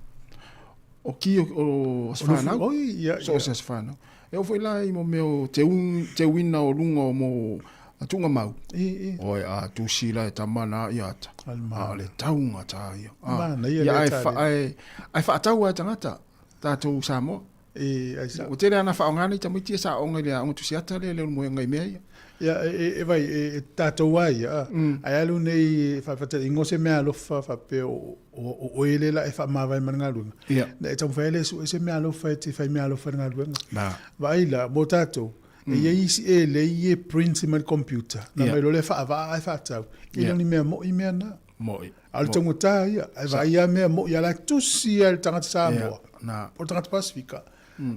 O ki o, o aso whanau. Oi, ia, So o se aso whanau. E o foi la i mo mea o te, un, te uina o lunga o mo a tunga mau. I, i. Oi, a tusi la e tama nā i ata. Alma. A le taunga tā ia. A, Mana, ia ia le ai, tā wha, ai, ai whaatau ai tangata, tātou Samoa. E, ai sa. Ua tele ana whaonga nei tamaiti e sa onga i le aonga tusi ata le le moe ngai mea ia. Ia, e, e, e vai, e, e tātou ai, a. Ai alu nei, e whawhata, ingo se mea alofa, whapea o, o, o, o ele la e whaamāwai ma le galuega. Ia. Na e taumafai ai le sue se mea alofa e te whai mea alofa i le galuega. Nā. Vaai la, mo tātou, e i ai isi e lei e print mai le computer. Na Ia. mai loa lea faavaa ae faatau. E le o ni mea moi mea na. Moi. A o le taugata ia, ae vaai lava mea moi a la e tusi lava i le tagata Samoa. Ia, nā. Po o le tagata Pasifika.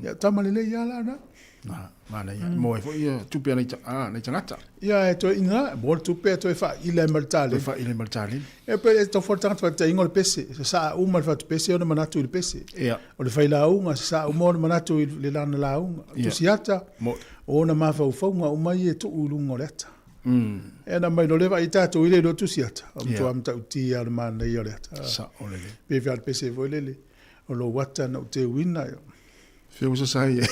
Ia, tama lelei lava la na. Nā, manaia. Mo ai foi ia tupe a nei, a, nei tagata. Ia, e toe ina, mo le tupe e toe faaila ai ma le Toe taleni. faaila ai ma le taleni. E pe e tau fua le tagata faataitaiga o le pese, e sasaa uma le fatu pese ona manatu i le pese. Ia. O le failauga, e sasaa uma ona manatu i le lana lauga. Ia. Tusi ata, Mo. o ona mafaufauga uma ia e tuu i luga o le ata. E ana mai loa le vaai tatou i le iloa tusi ata, o matua matautia o le manaia o le ata. Sao lelei. Pe fea le pese foi lele, o lou ata na ou teuina. Ia. Fea ua sasai ai.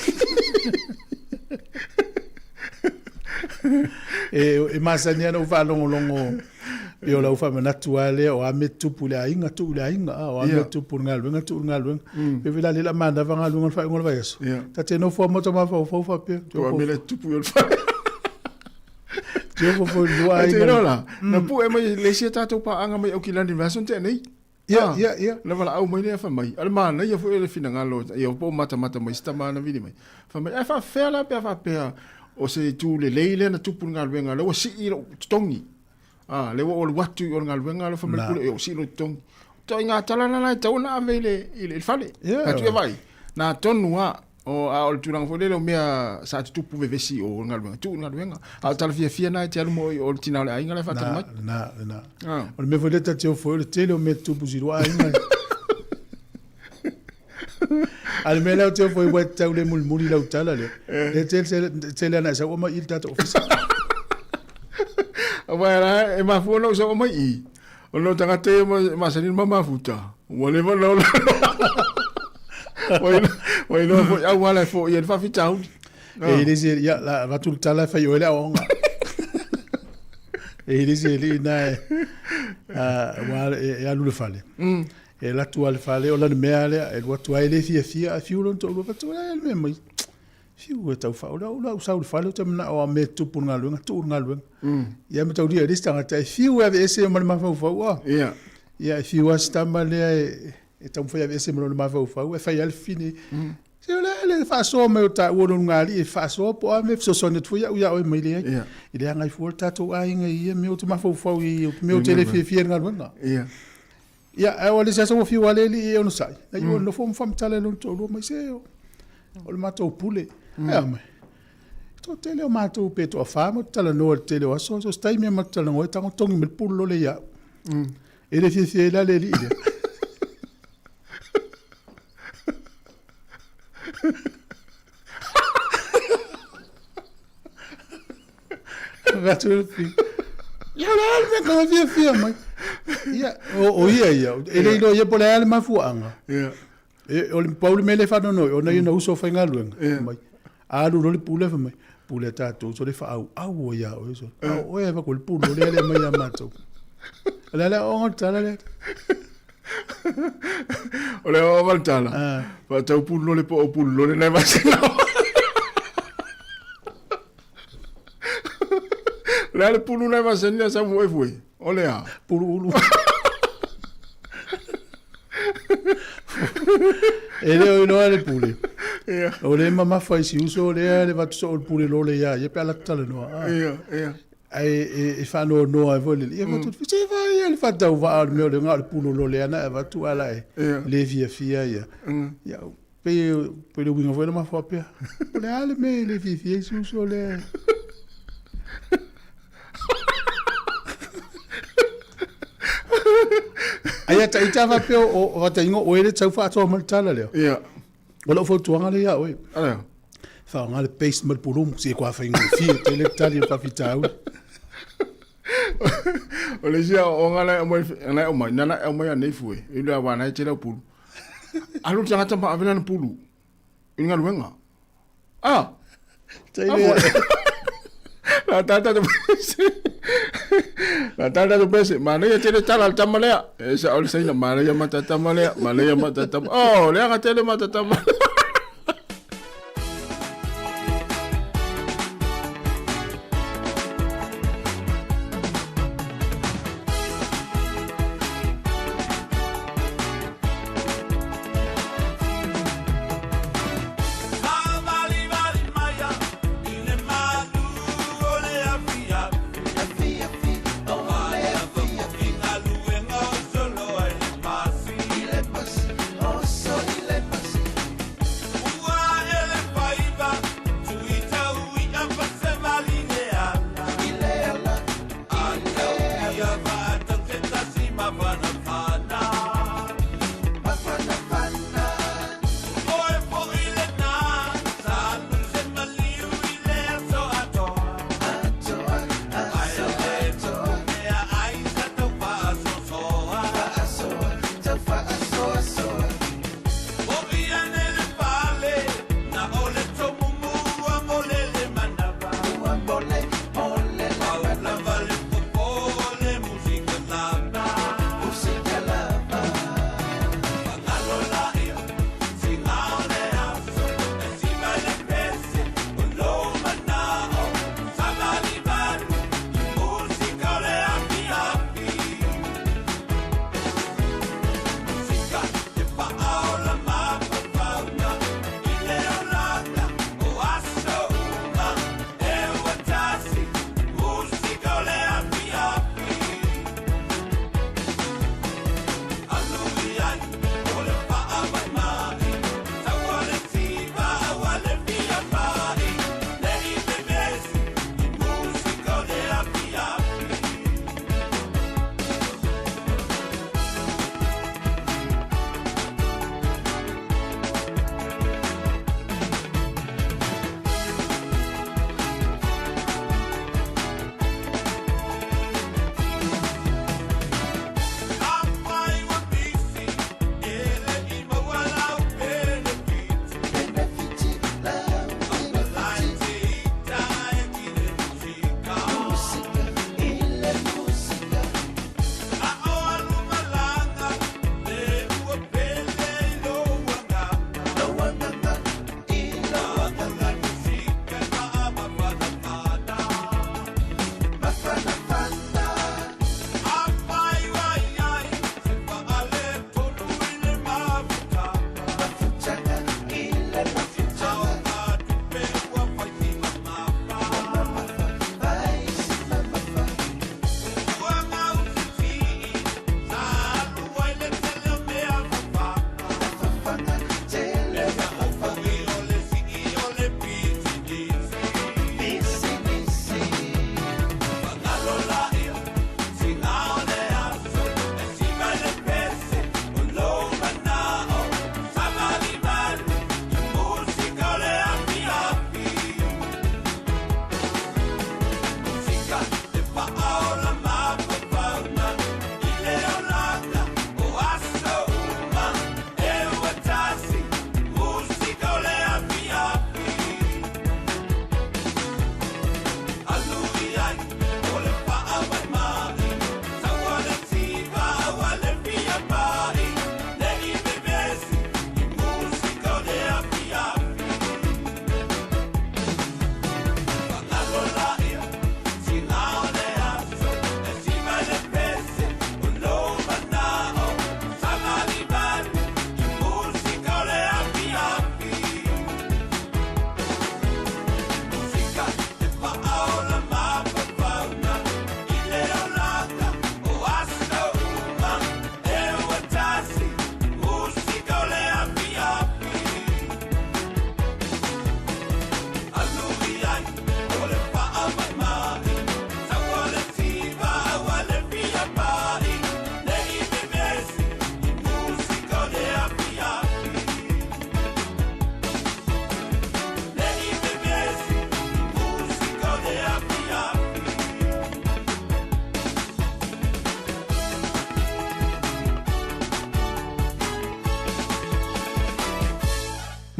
E, e masani lava ona ou faalogologo pei o lau faamanatu lava lea, o a mea tupu i le aiga, tuu i le aiga, a o a mea tupu i le galuega, tuu i le galuega. Pei foi la lea o le a manava galuega i le faaiuga o le vaiaso. Ia. Ta te nofo lava ma ta mafaufau faapea. O a mea la e tupu i o le fale. Te ofo foi lua Ai te aiga. iloa la, na pue mai le isi a tatou paaga mai Aukilani i le vaiaso na tea nei. Ia, Ah, ia, ia. Na valaau mai lea fai mai, o le manaia foi o le finagalo, ia po o matamata mai si tama na vili mai. Fai mai, ae faafefea la pe a faapea o se itu lelei lea na tupu i le galuega, lea ua sii lou totogi. Ah, lea ua ou alu atu i o le galuega, alofa mai le pule, ua sii lou totogi. Ituaiga tala la la e tatau ona ave i le, i le, i le fale. Yeah. Atu ia vaai, na tonu lava, o, a o le tulaga foi lele o mea sa tutupu vevesi i o i le galuega, tuu i le galuega. A o tala fiafia na e te alu mo i o le tina o le aiga la e faatali mai. Na, na, na. Ah. O le mea foi lea ta te ofo ai, o le tele o mea tutupu i si lua aiga. A o le mea lea ou te ofo ai, ua e tau le mulimuli lau tala lea. Lea tele, tele, tele ana e sau mai i le tatou ofisa. Aua la e mafua ona ou sau mai i. Ona o tagata ia e masani ona mamafuta. Ua leva ona ola. Ua iloa foi auala e foia ai le faafitauli. E le se ia la avatu le tala e fai oe le aoaoga. E le se alii na e ua e alu i le fale. E alu atu lava i le fale o lana mea lea e alu atu lava e le fiafia ae fiu lona toalua fai atu, o le a le mea mai? Fiu e tau faaula au la ou sau i le fale ou te manao a mea e tupu i le galuega, tuu i le galuega. Ia mataulia e le isi tagata e fiu e aveese ma le mafaufau a. Ia e fiu lava si tama lea e taumafai e aveese ma lona mafaufau ae fai lava le fine. Se o le a le faasoa mai o taua o lona ulugalii e faasoa po o a mea e fesoasoani atu foi au ia oe mai leai. E leaga ai fua le tatou aiga i ia mea ou te mafaufau i ia mea ou te le fiafia i le galuega. Ia, ae o le isi aso ua fiu lava le alii e onosai, na iu nofo ma faamatala i lona toalua mai, se o le matou pule. Ae a mai? Toatele o matou pe toafa matou te talanoa i le tele o aso, so o se taimi lava matou te talanoa ai, tago togi mai le pulu lole ia au. E le fiafia ai la le alii lea. Avatu le fi. Ia o le a le mea ka fiafia mai. Ia, o, o ia ia, e le iloa ia po o le a le mafuaaga. Ia. E, o le pau le mea lea e faanoanoa ai, ona ia na uso faigaluega. Ia. Mai. Alu loa le pule fai mai, pule a tatou sole faaauau ia oe sole. A o oe avatu le pulu lea lea mai ia matou. O le a le aoaoga o le tala lea? O le aoaoga o le tala, Ah. faatau pulu lole po o pulu lole nai vasega. O le a le pulu nai vasega lea sa mua e fue? O le a? Pulu ulu. E le o iloa le pule. Ia. O le mamafa i si uso lea le avatu soo le pule lole ia ia pe a latou talanoa. Ah. Ia, ia. Ae e faanoanoa ai foi le alii. Avatu se vaai ia le faatauvaa o le mea o le na o le pulu lole ana e avatu ae la e le fiafia ia. Ia pei pei le uiga foi lea ma faapea. O le a le mea e le fiafia ai si uso lea. Ai a ita faapea o fataingo oe le tau faatoa mai le tala lea. Ia. O lau fautuaga lea ia oe. Alea. Faaaoga le paste ma le pulumu, se kua faigofie tele le tali o le faafitauli. O le isi aoaoga la e aumai, la e aumai, na la e aumai anei fue, i le aua na e tele au pulu. Alu le tagata ma ave lana pulu i le galuega. Ah! La tata te pese. La tata te pese. Manaia tele tala le tama lea. E sa o le saina manaia mata tama lea. Manaia mata tama. Oh, leaga tele mata tama.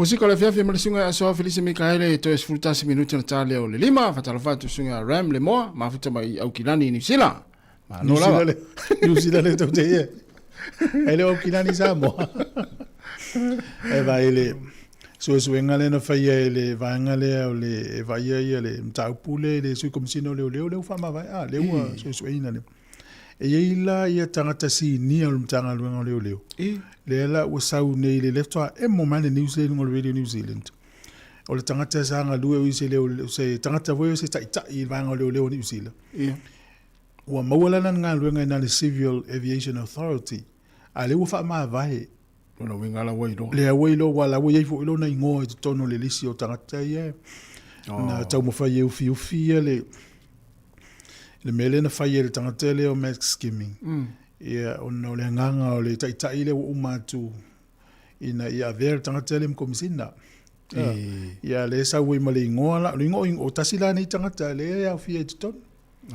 Musika o le afiafi ma le susuga ia Asoa Felise Mikaele e toe 11 minute ona ta lea o le lima. Faatalofa atu susuga ia Ram Lemoa, mafuta mai i Aukilani i Niu Sila. Malo lava. Niu Sila le tau te ia. E le o Aukilani Samoa. E vai le suesuega lea na faia e le vaega lea o le e vaaia ia le mataupu lea i le Sui Komesina o Leoleo lea ua faamavae, a, lea ua suesueina lea. E i ai la ia tagata sinia o le Matagaluega o Leoleo, lea la ua sau nei i le lea faatoa emo mai le news lea i luga o le Radio New Zealand. O le tagata sa galue o i se leo, se tagata foi o se taitai i le vaega o Leoleo o Niu Sila. Ua maua la lana galuega i na le Civil Aviation Authority, a lea ua faamavae. Lona uiga la ua iloa. Lea ua iloa, aua la ua i ai foi lona igoa i totonu o le lisi o tagata ia na taumafai e ufiufi ia le le mea lea na fai e le tagata lea o Max Skimming. Ia, ona o le agaga o le taitai lea ua uma atu ina ia avea le tagata lea ma komisina. Ia, lea e sau ai ma le igoa la, o le igoa, o tasi la nei tagata lea e aofia i totonu.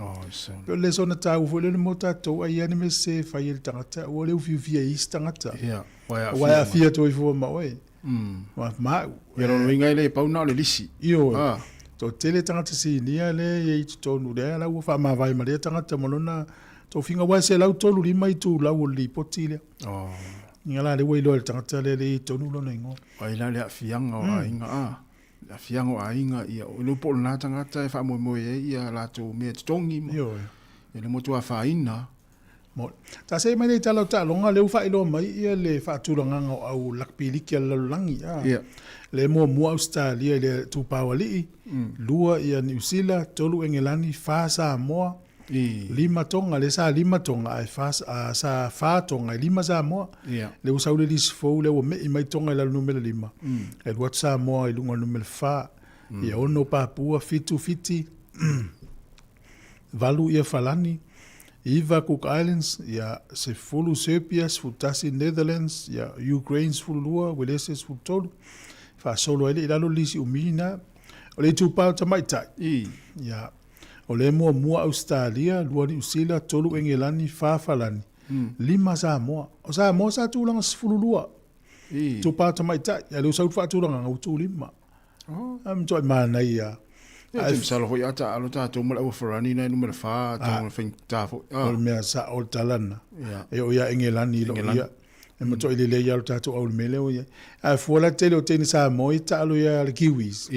Oh, so. Pe o le soona taua foi lea mo tatou, ai lava ni mea sese e fai e le tagata, aua le ufiufia i isi tagata. Ia, aua e aafia atu ai fua ma oe. Ma ma au. Ia, lona uiga e le pau na o le lisi. Ioe. Ah. Toatele tagata sinia lea e i ai i totonu, lea la ua faamavae ma lea tagata ma lona tofiga, aua e 135 itulau o le lipoti lea. Oh. Ia la, lea ua iloa e le tagata lea lea e i totonu lona igoa. Ai la le aafiaga o aiga, ah. Le aafiaga o aiga, ia, o le po o lena tagata e faamoemoe ai ia latou mea totogi ma. Ioe. Ia le motu afaina. Mo. Ta see mai lea i tala o taaloga, lea ua faailoa mai ia le faatulagaga o au lakapi liki a le lalolagi. A. Ia. Lea muamua Ausetalia i le itupa o alii, lua ia Niu Sila, tolu Engelani, fa Samoa, lima Tonga, lea sa lima Tonga ae fa, sa fa Tonga ae lima Samoa. Ia. Lea ua sau le lisi fou lea ua me'i mai Tonga i lalo numera lima, e alu atu Samoa i luga o le numera fa, ia ono Papua, fitu Fiti, valu ia Falani, iva Cook Islands, ia 10 Serbia, 11 Netherlands, ia Ukraine 12, Uelese 13, faasolo ai lea i lalo le lisi umi lena. O le itupa o tamaitai, ia, o lea e muamua Ausetalia, lua Niu Sila, tolu Engelani, fa Falani, lima Samoa. O Samoa sa tulaga 12, itupa o tamaitai, a o lea ua sau le faatulagaga ua tu lima. A matuai manaia. Ia, ou te masalo foi a taalo tatou ma le auafarani na e numera fa, atonu o le faigata foi. O le mea sao o le tala lena. E oo ia Engelani i lou ia. E matuai lelei lava lo tatou au i le mea lea ua i ai. Ae fua la tele o teine Samoa ia taalo ia le Kiwis.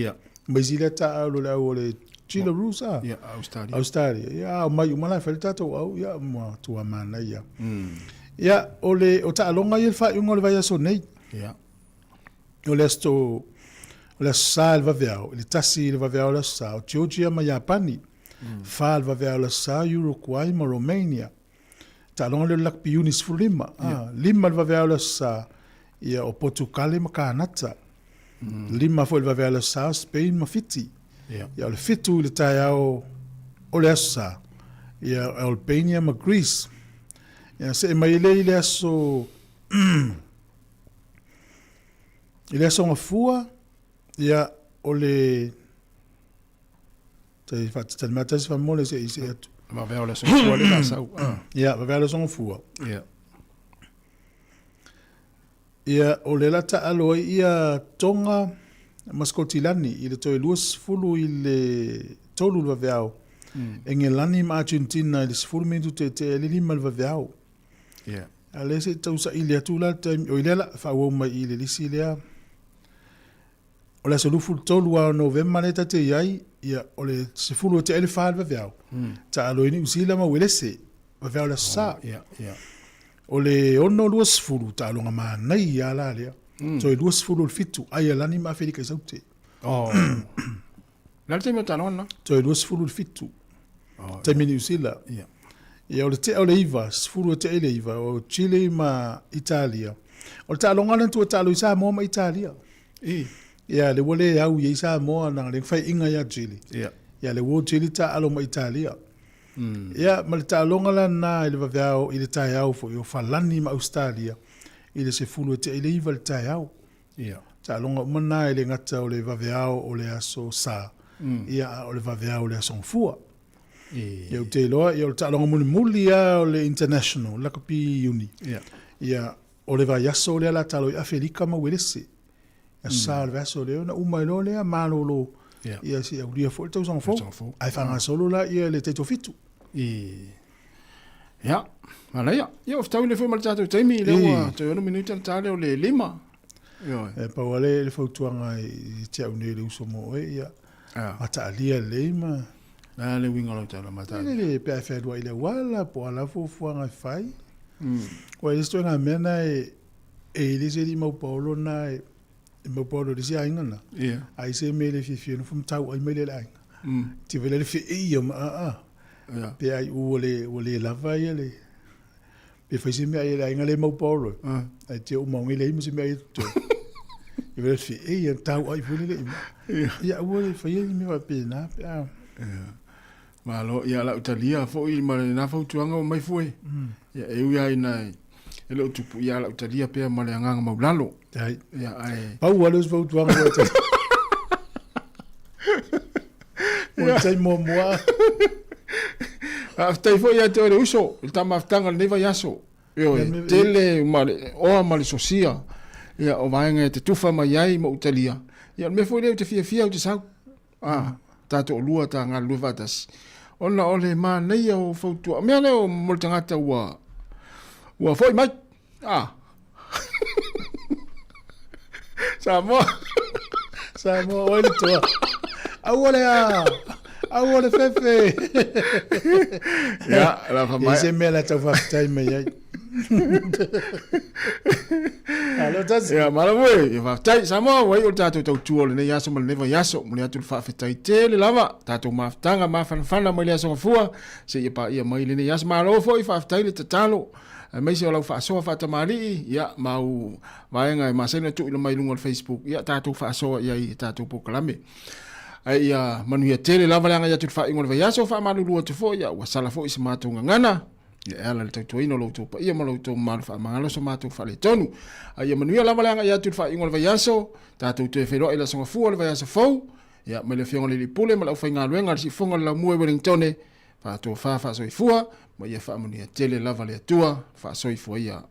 Ma isi lea taalo le au o le Jillaroos a? Ia, Australia. Australia. Ia, omai uma la e fai le tatou au, ia, matua manaia. Ia, o le, o taaloga ia i le faaiuga o le vaiaso nei. Ia. O le aso, o le aso Sa i le vaveao, i le tasi i le vaveao o le aso Sa, o Georgia ma Iapani. Fa i le vaveao o le aso Sa, Uruguay ma Romania. Taaloga lea o le Lakapi Iuni 15. Ah, lima i le vaveao o le aso Sa, ia o Potukale ma Kanata. Lima foi i le vaveao o le aso Sa, o Spain ma Fiti. Ia o le fitu i le taeao o le aso Sa, ia o Albania ma Greece. Ia see mai lea i le aso I le aso Gafua, ia, o le... Tai faatatali mai tasi faamolemole se i see atu. Vavea o le aso Gafua le la sau. Ia, vavea o le aso Gafua. Ia. Ia, o le la taalo ai ia Tonga ma Sikotilani i le toe 20 i le 3 le vaveao. Engelani ma Argentina i le 10 minute teetea i le 5 le vaveao. Yeah. A lea se i tau saili atu la le taimi, oi lea la faaauau mai i le lisi lea. O le aso 23 lava o Novema lea ta te i ai, ia, o le 10 e tea i le 4 le vaveao. Taalo ai Niu Sila ma Uelese, vaveao le aso Sa. Oh, yeah, yeah. O le 6:20, taaloga manaia lava la lea. Toe 20 o le 7, Aialani ma Afelika i Saute. Oh. Le a le taimi o taaloga lena? Toe 20 i le 7. Oh, Taimi Niu Sila. Yeah. Ia, o le tea o le 9, 10 e tea i le 9, o Chile ma Italia. O le taaloga lea na tuu e taalo i Samoa ma Italia. I. Ia, lea ua le au i ai Samoa, leaga lea na faiaina ia Chile. Yeah. Ia, lea ua o Chile taaalo ma Italia. Ia, ma le taaloga la lena i le vaveao, i le taeao foi, o Falani ma Ausetalia, i le 10 e tea i le 9 i le taeao. Ia. Taaloga uma na e le gata o le vaveao o le aso Sa, ia a o le vaveao o le aso Gafua. Ia ou te iloa, ia o le taaloga mulimuli lava o le International Lakapi Iuni. Ia. Ia, o le vaiaso lea o le a taalo ai Afelika ma Uelese. Aso Sa o le vaiaso lea ona uma ai loa lea malolo ia seia aulia foi le tausaga fou. Ae faagasolo la ia le taitoafitu. Ia, manaia. Ia, ua fetaui nei foi ma le tatou taimi, lea ua toe 6 minute ona ta lea o le 5. Ioe. E pau lava le fautuaga ia te au nei le uso mo oe, ia mataalia lelei ma... Le a le uiga o lau tala mataalia? Lele pe a e fealuai i le auala, po o a lava fuafuaga e fai. Aua e le isi ituaiga mea lena e i ai le isi alii maupaolo lena e maupaolo i le isi aiga lena, a i ai se mea e le fiafia nofo ma tauai mai lea i le aiga. Tiva lea le feei ia ma aa. Pe ai ua le, ua le lava ia le, pe fai se mea ai le aiga le maupaolo. Ai te uma ongi leai ma se mea ai totoe. Ia le feei ia tau ai foi le ima. Ia aua le faia ni mea faapena pe a. Malo, ia lau talia foi ma lena fautuaga ua mai fue. Ia e ui lava ina e le o tupu, ia lau talia pea ma le agaga maulalo. Ai. Ia ae. Pau lava lea o se fautuaga ua e talia. Mo le taimi muamua. Faafetai foi ia te oe le uso, i le tamafutaga o lenei vaiaso. Ioe, tele ma le oa ma le sosia, ia, o vaega e te tufa mai ai ma ou talia. Ia, o le mea foi lea ou te fiafia ou te sau. Ah, ta toalua ta galulue faatasi. Ona o le manaia o fautua. O mea lea mo le tagata ua ua foi mai. Ah. Samoa. Samoa, oe le toa. Aua le a. Aua le fefe. Ia, la fa mai. E se mea la tau faafetai mai ai. Alo tasi. Ia, malo e. Ia faafetai. Samoa, ua iu le tatou tautua o lenei aso ma lenei vaiaso. Momoli atu le faafetai tele lava. Tatou mafutaga mafanafana mai le aso Gafua seia paia mai lenei aso. Malo foi, faafetai le tatalo. Aemaise o lau faasoa faatamalii, ia, ma au vaega e masani ona tuuina mai i luga o le Facebook, ia, tatou faasoa i ai i tatou polokalame. Ae ia manuia tele lava le agai atu i le faaiuga o le vaiaso, faamalulu atu foi, ia, ua sala foi se matou gagana, ia, e ala i le tautuaina o lo outou paia ma lo outou mamalu faamagalo so matou faaletonu. Ae ia manuia lava le agai atu i le faaiuga o le vaiaso, tatou toe feiloai i le Aso Gafua o le vaiaso fou, ia, mai le Afioga i le Alii Pule ma le aufaigaluega a le Siufofoga o le Laumua i Wellingtone, faatofa faasoifua, ma ia faamanuia tele lava le Atua, faasoifua ia.